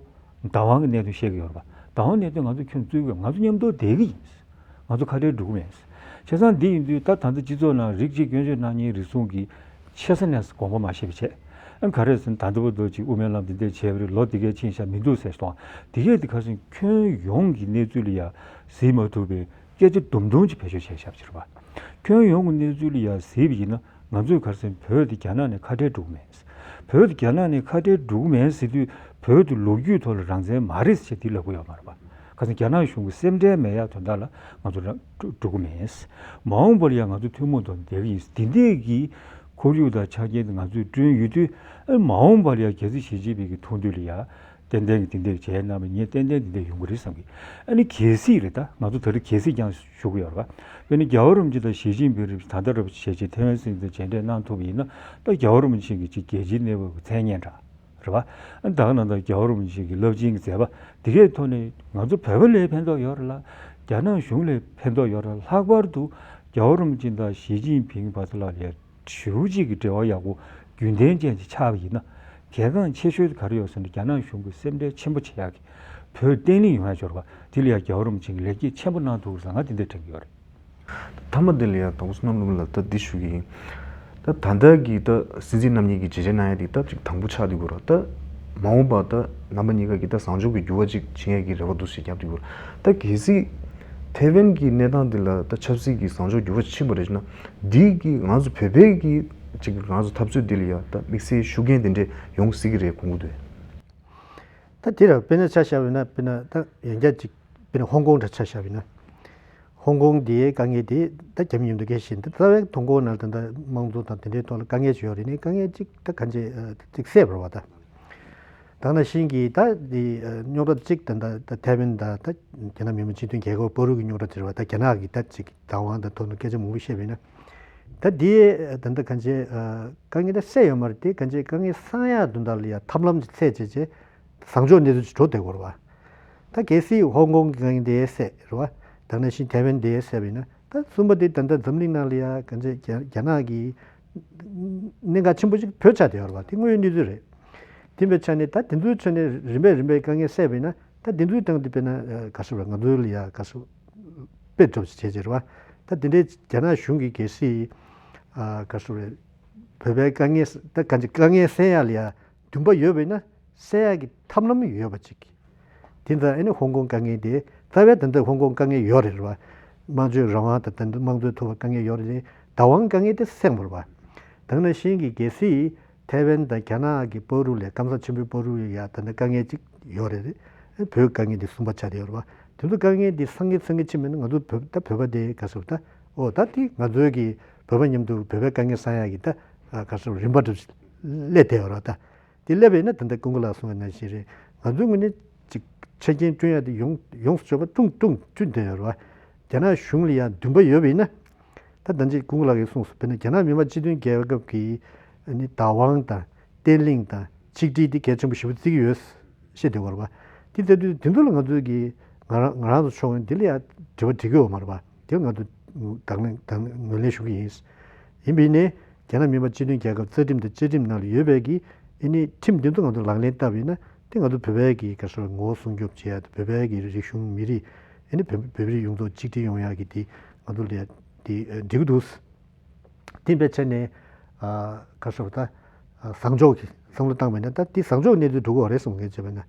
བདག་དབང་གི་གནད་དོན་བཤད་ཀྱི་ཡོད་རེད་པ། བདག་དབང་གནད་དོན་ང་ཚོ་ཁྱོན་རྩོད་ཀྱི་ཡོད། ང་ཚོ་མཉམ་དུ་བསྡད་ཀྱི་ཡིན། ང་ཚོ་ཁ་བྲལ་འགྲོ་གི་མེད། བྱས་ཙང་འདི་ཡིན་དུས་ད་ད་ལྟ་སྤྱི་ཚོགས་ནང་རིགས་གཅིག་སྐྱོན་བརྗོད་གནང་མཁན་རིགས་གསུམ་གྱིས་ཆེ་ས་ནས་དགོངས་པ་མ་བཞེས་པ་བྱས། ཨ་ག་རེ་ཟེར་ན་ད་ལྟ་བར་དུ་ཅིག་དབུ་མའི་ལམ་འདི་འདྲ་བྱས་པ་རེད། ལོ་འདི་གས་ཕྱིན་ཤག་མི་འདུག་ཟེར་སོང་། དེ་གས་དེ་ག་རེ་ཟེར་ན་ཁྱོན་ཡོངས་ཀྱི་གནས་ཚུལ་ལ་ཡ་གཟིགས་མ་ཐུབ་པའི་སྐད་ཆ་དུམ་དུམ་ཅིག་བེད་སྤྱོད་བྱས་ཤག་ཅེས་པ། ཁྱོན་ཡོངས་ཀྱི་གནས་ཚུལ་ལ་ཡ་གཟིགས་པ་ཡིན་ན་ང་ཚོས་ག་རེ་ཟེར་ན་བོད་དེ་རྒྱ་ནག་ནས་ཁ་བྲལ་འགྲོ་གི་མེད། བོད་དེ་རྒྱ་ནག་ནས་ཁ་བྲལ་འགྲོ་གི་མེད་ཟེར་དུས་བོད་དེ་ལོ་རྒྱུས་ཐོག་ལ་རང་བཙན་མ་རེད་ཟེར་དེ་ལབ་གི་ཡོད་མ་རེད་པ། ག་ཚོད་རྒྱ་ནག་གཞུང་གི་སེམས་ཁྲལ་མེད་ཡ་དོན་དག་ལ་ང་ཚོ་རང་འགྲོ་གི་མེད། མ་འོངས་པར་ཡང་ང་ཚོ་ཐུན་མོང་ཐོག་བསྡད་ཀྱི་ཡིན། འདི་འདྲས་ཀྱི་ཁོར་ཡུག་དང་ཆ་རྐྱེན་དེ་ང་ཚོས་བསྐྲུན་ཡོད་དུས་ཨ་མ་འོངས་པར་ཡང་གལ་སྲིད་ཞི་ཅིན་ཕིང་གི་ཐུགས་འདུན་ལ་ཡ་ཏན་ཏན་གྱི་དེ་འདྲས་བྱས་གནང་བ་ངས་ཏན་ཏན་དེ་འདྲས་ཡོང་གི་རེད་བསམ་གི། ཨ་ནི་གལ་སྲིད་རེད། ད་ང་ཚོ་ད་རེས་གལ་སྲིད་ཀྱང་ཞུ་གི་ཡོད་རེད་པ། དཔེར་ན་རྒྱལ་བ་རིན་པོ་ཆེ་དང་ཞི་ཅིན་ཕིང་རེད། ད་ལྟ་རེད་པ་བྱས་རྗེས་ཐེ་ཝན་སྲིད་འཛིན་མཇལ་འཕྲད་གནང་ཐུབ་པ་ཡིན་ན་ད་རྒྱལ་བ་རིན་པོ་ཆེ་གི་ཅིག་རྒྱལ་སྤྱིའི་གནས་བབ་ཀྱི་མཚན་སྙན་གྲགས་རེད་པ། ཨ་ད་ག་ནང་ལྟར་རྒྱལ་བ་རིན་པོ་ཆེ་གི་རླབས་ཆེན་གྱི་མཛད་པ་དེ་གའི་ཐོག་ནས་ང་ཚོ་བོད་པ་ལ་ཕན་ཐོགས་ཡོད་རེད་ལ། རྒྱ་ནག་གཞུང་ལ་ཕན་ཐོགས་ཡོད་རེད། ལྷག་པར་དུ་རྒྱལ་བ་རིན་པོ་ཆེ་དང་ཞི་ཅིན་ཕིང་བར་དུ་ལ་ལས་ཞེ་པོ་ཅིག་གི་འབྲེལ་བ་ཡག་པོ་རྒྱུན་ལྡན་ཅན་ཅིག་ཆགས་པ་ཡིན་ན་གལ་འགངས་ཆེ་ཤོས་དེ་ག་རེ་ཡོད་ཟེར་ན་རྒྱ་ནག་གཞུང་གིས་སེམས་ཁྲལ་ཆེན་པོ་བྱེད་ཡག་གི་བོད་བརྟན་ལྷིང་ཡོང་ཡག་འབྱོར་བ་དེ་ལ་ཡང་རྒྱལ་བ་རིན་པོ་ཆེ་གིས་ལེགས་སྐྱེས་ཆེན་པོ་གནང་འདུག་ཟེར་ང་དེ་འདྲ་དྲན་གྱི་ཡོད་རེད། མཐའ་མ་དེ་ལ་ཡང་དང་པོ་བསོད་ནམས་ལྷུན་པོ་ལགས་ད་འདི་ཞུ་གི་ཡིན། ད་ད་ལྟ་གི་ད་སྲིད་འཛིན་རྣམ་གཉིས་ཀྱི་མཇལ་འཕྲད་གནང་ཡ་དེ་ད་ཅིག་དང་པོ་ཆགས་འདུག་གོ་ར། ད་མ་འོངས་པ་ད་རྣམ་པ་གཉིས་ཀ་གི་ད་བཟང་ཕྱོགས་ཀྱི་འགྱུར་བ་ཅིག་ཕྱིན་ཡ་གི་རེ་བ་འདུག་ཞེས་བརྒྱབ་འདུག་གོ་ར། ད་གལ་སྲིད་ཐེ་ཝན་གྱི་གནས་སྟངས་འདི་ལ་ད་ཆབ་སྲིད་ཀྱི་བཟང་ཕྱོགས་འགྱུར་བ་ཕྱིན་པ་རེད་ན་འདི་གི་ང་ཚོ་བོད་པའི་གི་ཅིག་ང་ཚོ་འཐབ་རྩོད་འདི་ལ་ཡ་ད་དམིགས་བསལ་ཤུགས་རྐྱེན་དེ་འདྲས་ཡོང་སྲིད་ཀྱི་རེད་དགོངས་ཀྱི་འདུག་ད་དེ་ར་དཔེར་ན་ཆ་བཞག་པ་ཡིན་ན་དཔེར་ན་ད་ཡང་བསྐྱར་ཅིག་དཔེར་ན་ཧོང་ཀོང་འདྲ་ཆ་བཞག་པ་ཡིན་ན། ཧོང་ཀོང་དེའི་དཀའ་ངལ་དེ་ད་རྒྱ་མི་མཉམ་དུ་སྐད་ཆ་བཤད་ད་རྩ་བའི་ཧོང་ཀོང་ནང་ད་ལྟ་དམངས་གཙོ་དང་དེ་འདྲའི་ཐོག་ལ་དཀའ་ངལ་ཅིག་ཡོད་རེད། ནི་དཀའ་ངལ་ཅིག་ད་གང་ཅི་ཅིག་སེལ་བར་བ་ད། ད་ནང་བཞིན་གྱི་ད་དེ་རྙོག་དྲ་ཅིག་ད་ད་ད་ཐེ་ཝན་ད་ད་རྒྱ་ནག་མི་དམངས་སྤྱི་མཐུན་རྒྱལ་ཁབ་བར་དུ་གི་རྙོག་དྲ་དེ་རེད་བ། ད་རྒྱ་ནག་གི་ད་ཅིག་བདག་དབང་དང་ཐོག་ནས་སྐད་ཆ་མང་པོ་བཤད་པ་ཡིན་ན། ད་དེ་ད་ད་གང་ཅི་དཀའ་ངལ་ད་སེལ་ཡོད་མ་རེད། དེ་གང་ཅི་དཀའ་ངལ་སེལ་ཡག་དོན་དག་ལ་ཡ་ཐབས་ལམ་ཅིག་འཚོལ་བྱས་བྱས། བཟང་ཕྱོགས་གནས་ཚུལ་ཅིག་འགྲོ་བསྡད་ཡོད་རེད་བ། ད་གལ་སྲིད་ཧོང་ཀོང་གི་དཀའ་ངལ་དེ་སེལ་རེད་བ། ད་ནང་བཞིན་ཐེ་ཝན་དེ་སེལ་བ་ཡིན་ན་ད་གསུམ་པ་དེ་ད་ལྟ་འཛམ་གླིང་ནང་ལ་ཡ་གང་ཅི་རྒྱ་རྒྱ་ནག་གི་གནད་འགག་ཆེན་པོ་ཅིག་བོད་ཆགས་བསྡད་ཡོད་རེད་བ། དེ་དངོས་ཡོད་གནས་ཚུལ་རེད། དེ་འབའི་ཆ་ནས་ད་དེ་ཚོའི་ཆ་ནས་རིམ་པས་རིམ་པས་དཀའ་ངལ་སེལ་བ་ཡིན་ན་ད་དེ་ཚོའི་སྟེང་དུ་དཔེར་ན་ག་རེ་ཟེར་བ་ང་ཚོའི་ལ་ཡ་ག་རེ་ཟེར་དཔེ་སྒྲུབ་བྱས་བྱས་རེད་བ། ད་དེ་འདྲའི་རྒྱ་ནག་གཞུང་གིས་གལ་སྲིད་ག་རེ་ཟེར་བ་བོད་པའི་དཀའ་ངལ་ད་གང་ཅི་དཀའ་ངལ་སེལ་ཡག་ལ་ཡ་འདུན་པ་ཡོད་པ་ཡིན་ན། སེལ་ཡག་གི་ཐབས་ལམ་ཡོད་པ་ཅིག་དེ་ཚོ་ཨ་ནི་ཧོང་ཀོང་དཀའ་ངལ་དེ་རྩ་བའི་ད་ལྟ་ཧོང་ཀོང་དཀའ་ངལ་ཡོད་རེད་བ། དམངས་གཙོའི་རང་དབང་དང་ད་ལྟ་དམངས་གཙོའི་ཐོག་ལ་དཀའ་ངལ་ཡོད་རེད། བདག་དབང་དཀའ་ངལ་དེ་སེལ་མ་རེད་བ། ད་ག་ནང་བཞིན་གྱི་གལ་སྲིད་ཐའེ་ཝན་དང་རྒྱ་ནག་གི་བར་དུ་ལ་སྐམ་ས་ཆེན་པོའི་བར་དུ་ཡ་ད་ལྟ་དཀའ་ངལ་ཅིག་ཡོད་རེད། བོད་དཀའ་ངལ་དེ་གསུམ་པ་ཆགས་བསྡད་ཡོད་རེད་བ། དེ་ཚོ་དཀའ་ངལ་དེ་སེལ་གྱི་སེལ་གྱི་ཕྱིན་མིན་ན་ང་ཚོ་བོད་ད་བོད་པ་དེ་ག་རེ་ཟེར་བ་ད་ཨོ་ད་དེ་ང་ཚོའི་གི་བོད་པ་མཉམ་དུ་བོད་པའི་དཀའ་ངལ་སེལ་ཡག་གི་ད་ག་རེ་ཟེར་བ་རིམ་པ་འགྲུབ་སླེབས་བསྡད་ཡོད་རེད་བ་ད། དེ་སླེབས་པ་ཡིན་ན་ད་ལྟ་ཀུན་དགའ་ལགས་གསུངས་པ་ནང་བཞིན་རེད། ང་ཚོའི་ངོས་ནས་ཅིག་ཆ་རྐྱེན་བསྐྲུན་ཡག་དེ་ཡོངས་ཡོངས་སུ་རྫོགས་པ་བསྐྲུན་བསྐྲུན་བསྐྲུན་བསྡད་ཡོད་རེད་བ། རྒྱ་ནག་གཞུང་ལ་ཡང་འདུན་པ་ཡོད་པ་ཡིན་ན། ད་ད་ཅི་ཀུན་དགའ་ལགས་ཀྱིས་གསུངས་སོང་། དཔེར་ན་རྒྱ་ནག་མི་དམངས་སྤྱི་མཐུན་རྒྱལ་ཁབ་ཀྱི་ཨ་ནི་བདག་དབང་དང་བརྟན་ལྷིང་དང་ཆིག་སྒྲིལ་དེ་གལ་ཆེན་པོ་ཞེ་པོ་བརྩི་གི་ཡོད་བཤད་བསྡད་ཡོད་རེད་བ། དེ་ལྟ་དུས་དེ་ཚོ་ལ་ང་ཚོས་ཀྱི་ང་རང་ང་རང་ཚོ་ཕྱོགས་ནས་འདི་ལ་ཡང་དྲི་བ་འདྲི་གི་ཡོད་མ་རེད་བ། དེ་ང་ཚོ་དང་ལེན་དང་ངོས་ལེན་ཞུ་གི་ཡིན། ཡིན་པ་ཡིན་ནའི། རྒྱ་ནག་མི་དམངས་སྤྱི་མཐུན་རྒྱལ་ཁབ་རྩ་ཁྲིམས་དང་བཅའ་ཁྲིམས་ནང་ལ་ཡོད་པའི་གི་ཨ་ནི་ཁྲིམས་འདི་ཚོ་ང་ཚོ་ལག་ལེན་བསྟར་བ་ཡིན་ན་དེ་ང་ཚོ་བོད་པའི་གི་ག་རེ་ཟེར་ངོ་བོ་སྲུང་སྐྱོབ་བྱེད་ཡ་དང་བོད་པའི་གི་རིག་གཞུང་མི་རིགས་ཨ་ནི་བོད་བོད་རིགས་ཡོངས་རྫོགས་གཅིག་སྒྲིལ་ཡོང་ཡ་གི་དེ་ང་ཚོ་ལ་དེ་འགྲིག་གི་འདུག་དེ་འབའི་ཆ་ནས་ག་རེ་ཟེར་ད་བཟང་ཕྱོགས་ཀྱི་བསམ་བློ་བཏང་བ་ཡིན་ན་ད་དེ་བཟང་ཕྱོགས་གནས་ཚུལ་འགྲོ་གི་ཡོད་རེད་བསམ་གི་བྱས་པ་ཡིན་ན།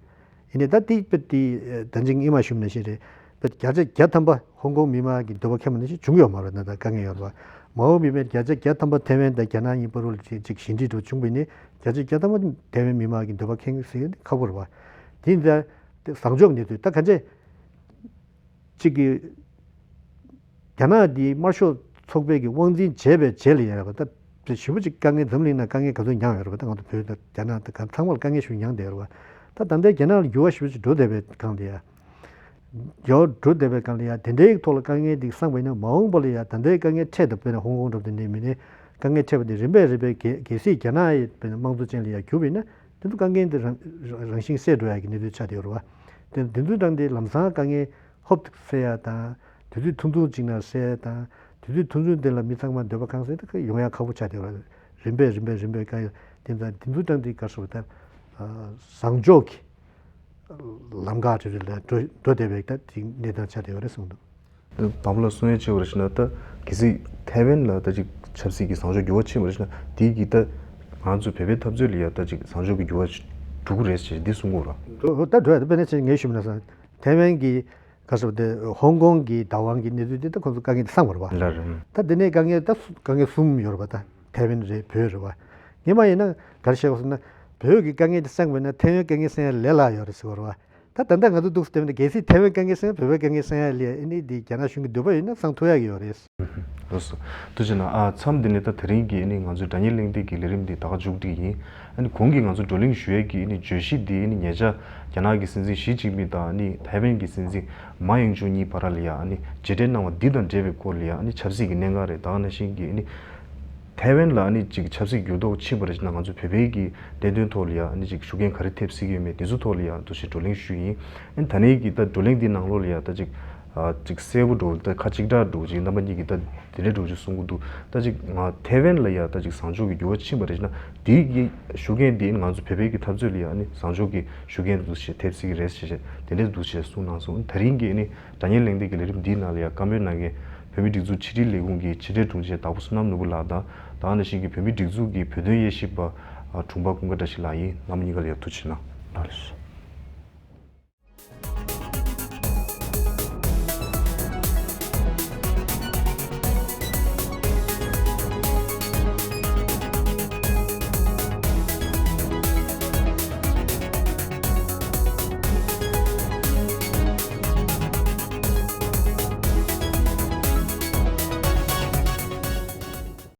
ཡིན་ནའི་ད་ལྟའི་དཔེ་དེ་ད་ཅིག་སྔོན་མ་ཞུས་པ་ནང་བཞིན་རེད། དཔེ་བརྒྱ་ཆ་བརྒྱ་ཐམ་པ་ཧོང་ཀོང་མི་མང་གི་འདོད་པ་ཁེངས་པ་ནང་བཞིན་བྱུང་ཡོད་མ་རེད། ད་ལྟ་དཀའ་ངལ་ཡོད་རེད་བ། མ་འོངས་པའི་བརྒྱ་ཆ་བརྒྱ་ཐམ་པ་ཐེ་ཝན་དང་རྒྱ་ནག་གཉིས་བར་དུ་ཅིག་ཅིག་ཞི་འགྲིག་འགྲོ་བྱུང་བ་ཡིན་ནའི་བརྒྱ་ཆ་བརྒྱ་ཐམ་པ་ཐེ་ཝན་མི་མང་གི་འདོད་པ་ཁེངས་ཟེར་ཁག་པོ་རེད་བ། དེ་ཡིན་ཙང་དེ་བཟང་ཕྱོགས་གནས་ཚུལ་ད་ག་འདྲས། གཅིག་གིས། རྒྱ་ནག་འདི་དམར་ཤོག་ཚོགས་པའི་གི་དབང་འཛིན་བྱས་པའི་རྗེས་ལ་ཡང་རེད་པ། ད་ཞེ་པོ་ཅིག་དཀའ་ངལ་འཛམ་གླིང་ནང་དཀའ་ངལ་ག་ཚོད་མྱངས་ཡོད་རེད་པ། ད་ང་ཚོ་བོད་དང་རྒྱ་ནག་དང་གང་ཚང་མར་དཀའ་ངལ་ཞིག་མྱངས་བསྡད་ཡོད་རེད་པ། ད་ད་ལྟའི་རྒྱ་ནག་ལ་འགྱུར་བ་ཞེ་པོ་ཅིག་འགྲོ་བསྡད་པའི་སྒང་དེ་ཡ། འགྱུར་བ་འགྲོ་བསྡད་པའི་སྒང་ལ་ཡ་དེ་འདྲའི་ཐོག་ལ་དཀའ་ངལ་འདི་བསམ་པ་ཡིན་ན་མ་འོངས་པ་ལ་ཡ་ད་ལྟའི་དཀའ་ངལ་འཕྲད་དང་དཔེར་ན་ཧོང་ཀོང་འདྲ་པོ་དེ་འདྲའི་མི་སྣའི་དཀའ་ངལ་འཕྲད་པ་དེ་རིམ་པས་རིམ་པས་གལ་གལ་སྲིད་རྒྱ་ནག་ཡི་དཔེར་ན་དམངས་གཙོ་ཅན་ལ་ཡ་གྱུར་པ་ཡིན་ན་དེ་ཚོ་དཀའ་ངལ་འདི་རང་རང་བཞིན་སེལ་འགྲོ་ཡ་གི་གནས་ཚུལ་ཆགས་བསྡད་ཡོད་རེད་པ། དེ་དེ་ཚོའི་སྒང་དེ་ལམ་སང་དཀའ་ངལ། ཧོབ་ཏེ་སེལ་ཡ་དང་། དུས་ཚོད་ཐུང་ཐུང་ཅིག་ནང་སེལ་ཡ་དང་། དུས་ཚོད་ཐུང་ཐུང་དེ་ལ་མི་ཚང་མ་འདོད་པ་ཁེངས་ཟེར་ཏེ་ཡོང་ཡ་ཁག་པོ་ཆགས་བསྡད་ཡོད་རེད། རིམ་པས་རིམ་པས་རིམ་པས་དཀའ་ཡ་དེ་ཚོ་དེ་ཚོའི་སྟེང་དེ་ག་རེ་ཟེར་ད། བཟང་ཕྱོགས་ཀྱི་ལམ་ཁ་རེ་རེ་ལ་འགྲོ་འགྲོ་བསྡད་པའི་ད་དེ་གནས་སྟངས་ཆགས་བསྡད་ཡོད་རེད་གསུངས་འདུག་དང་པོ་ལ་གསུང་ཡ་བྱས་པ་རེད་ན་ད་གལ་སྲིད་ཐའེ་ཝན་ལ་ད་ཅིག་ཆབ་སྲིད་ཀྱི་བཟང་ཕྱོགས་འགྱུར་བ་ཕྱིན་པ་རེད་ན་དེ་གི་ད་ ང་ཚོ་བོད་པའི་འཐབ་རྩོད་ལ་ཡ་ད་ཅིག་བཟང་ཕྱོགས་ཀྱི་འགྱུར་བ་འགྲོ་གི་རེད་ཅེས་འདི་གསུང་གི་ཡོད་ར། འགྲོ་ད་འགྲོ་ཡ་ད་དཔེར་ན་ཅིག་ངས་ཞུས་པ་ན་ས་ཐའེ་ཝན་གྱི་ག་ཟེར་བ་དེ་ཧོང་ཀོང་གི་བདག་དབང་གི་གནས་ཚུལ་དེ་ད་ཁོང་ཚོ་དཀའ་ངལ་དེ་སེལ་བ་རེད་པ། ལ་རེད། ད་དེ་ནས་དཀའ་ངལ་ད་སུ་དཀའ་ངལ་གསུམ་ཡོད་རེད་པ། ད་ཐའེ་ཝན་རེད། བོད་རེད་པ། ངས་མ་ཡིན་ན་ག་རེ་བཤད་དགོས་ཟེར་ན། བོད་ཀྱི་དཀའ་ངལ་དེ་སེལ་བ་ཡིན་ན་ཐའེ་ཝན་དཀའ་ངལ་སེལ་ཡ་ལས་སླ་ཡོད་རེད་ཟེར་བ་རེད་པ། ད་ད་ལྟ་ང་ཚོ་འདུག་སེ་བལྟས་པ་ཡིན་ན་གལ་སྲིད་ཐའེ་ཝན་དཀའ་ངལ་སེལ་ན་བོད་པའི་དཀའ་ངལ་སེལ་ཡ་ལས་ཨ་ནི་འདི་རྒྱ་ནག་གཞུང་གི་འདོད་པ་ཡོད་ན་སེལ་ཐུབ་ཡ་གི་ཡོད་རེད། ལགས་སོ། ཐུགས་རྗེ་གནང་། ཨ་མཚམས་འདི་ནས་ད་དེ་རིང་གི་ཨ་ནི་ང་ཚོའི་དྲ་བརྙན་གླེང་སྟེགས་ཀྱི་ལས་རིམ་འདི་ད་ག་མཇུག་སྒྲིལ་ཡིན། ཨ་ནི་གོང་གི་ང་ཚོ་བགྲོ་གླེང་ཞུ་ཡས་ཀྱི་ཨ་ནི་བརྗོད་གཞི་འདི་ཨ་ནི་ཉེ་ཆར་རྒྱ་ནག་གི་སྲིད་འཛིན་ཞི་ཅིན་ཕིང་དང་ཨ་ནི་ཐའེ་ཝན་གྱི་སྲིད་འཛིན་མཱ་ཡིང་ཇུ་གཉིས་བར་ལ་ཡ་ཨ་ནི་མཇལ་འཕྲད་གནང་བ་འདི་དང་འབྲེལ་བའི་སྐོར་ལ་ཡ་ཨ་ནི་ཆབ་སྲིད་ཀྱི་གནད་འགག་རེད། ད་ག་ནང་བཞིན་གྱི་ཨ་ནི་ཐའེ་ཝན་ལ་ཨ་ནི་ཅིག་ཆབ་སྲིད་འགྱུར་ལྡོག་ཕྱིན་པ་རེད་ཅེ་ན་ང་ཚོ་བོད་པའི་གི་བདེན་དོན་ཐོག་ལ་ཡ་ཨ་ནི་ཅིག་ཤུགས་རྐྱེན་ག་རེ་ཐེབས་སྲིད་ཀྱི་ཡོད་མེད་འདི་ཚོ་ཐོག་ལ་ཡ་འདུག་སེ་བགྲོ་གླེང་ཞུས་ཡིན། ཨ་ནི་ད་ནས་ཀྱི་ད་བགྲོ་གླེང་འདི་ནང་ལོགས་ལ་ཡ་ད་ཅིག་ཨ་ཅིག་གསལ་པོ་འགྲོ་ད་ཁ་གཅིག་གྲགས་འགྲོ་ཅིག་རྣམ་པ་གཉིས་ཀྱིས་ད་དེ་འདྲ་འགྲོ་ཅིག་གསུང་གི་འདུག་ད་ཅིག་ང་ཐའེ་ཝན་ལ་ཡ་ད་ཅིག་བཟང་ཕྱོགས་ཀྱི་འགྱུར་བ་ཕྱིན་པ་རེད་ཅེ་ན་དེའི་གི་ཤུགས་རྐྱེན་འདི་ང་ཚོ་བོད་པའི་གི་འཐབ་རྩོད་ལ་ཡ་ཨ་ནི་བཟང་ཕྱོགས་ཀྱི་ཤུགས་རྐྱེན་འདུག་སེ་ཐེབས་སྲིད་ཀྱི་རེད་ཅེས་དེ་འདྲ་འདུག་སེ་གསུངས་གནང་སོང་། ད་རིང་གི་ཨ་ནི་དྲ་བརྙན་གླེང་སྟེགས་ཀྱི་ལས་རིམ་འདིའི་ནང་ལ་ཡ་བཀའ་མོལ་གནང་མཁན་བོད་མིའི་སྒྲིག་འཛུགས་ཕྱི་དྲིལ་ལས་ཁུངས་ཀྱི་ཕྱི་དྲིལ་དྲུང་ཆེ་དྭགས་པོ་བསོད་ནམས་ནོར་བུ་ལགས་དང་ད་ག་ནང་བཞིན་གྱི་བོད་མིའི་སྒྲིག་འཛུགས་ཀྱི་བོད་དོན་དབྱེ་ཞིབ་པ་དྲུང་པ་ཀུན་དགའ་བཀྲ་ཤིས་ལགས་ཡིན། རྣམ་པ་གཉིས་ཀ་ལ་ཡ་ཐུགས་རྗེ་གནང་། ལགས་སོ།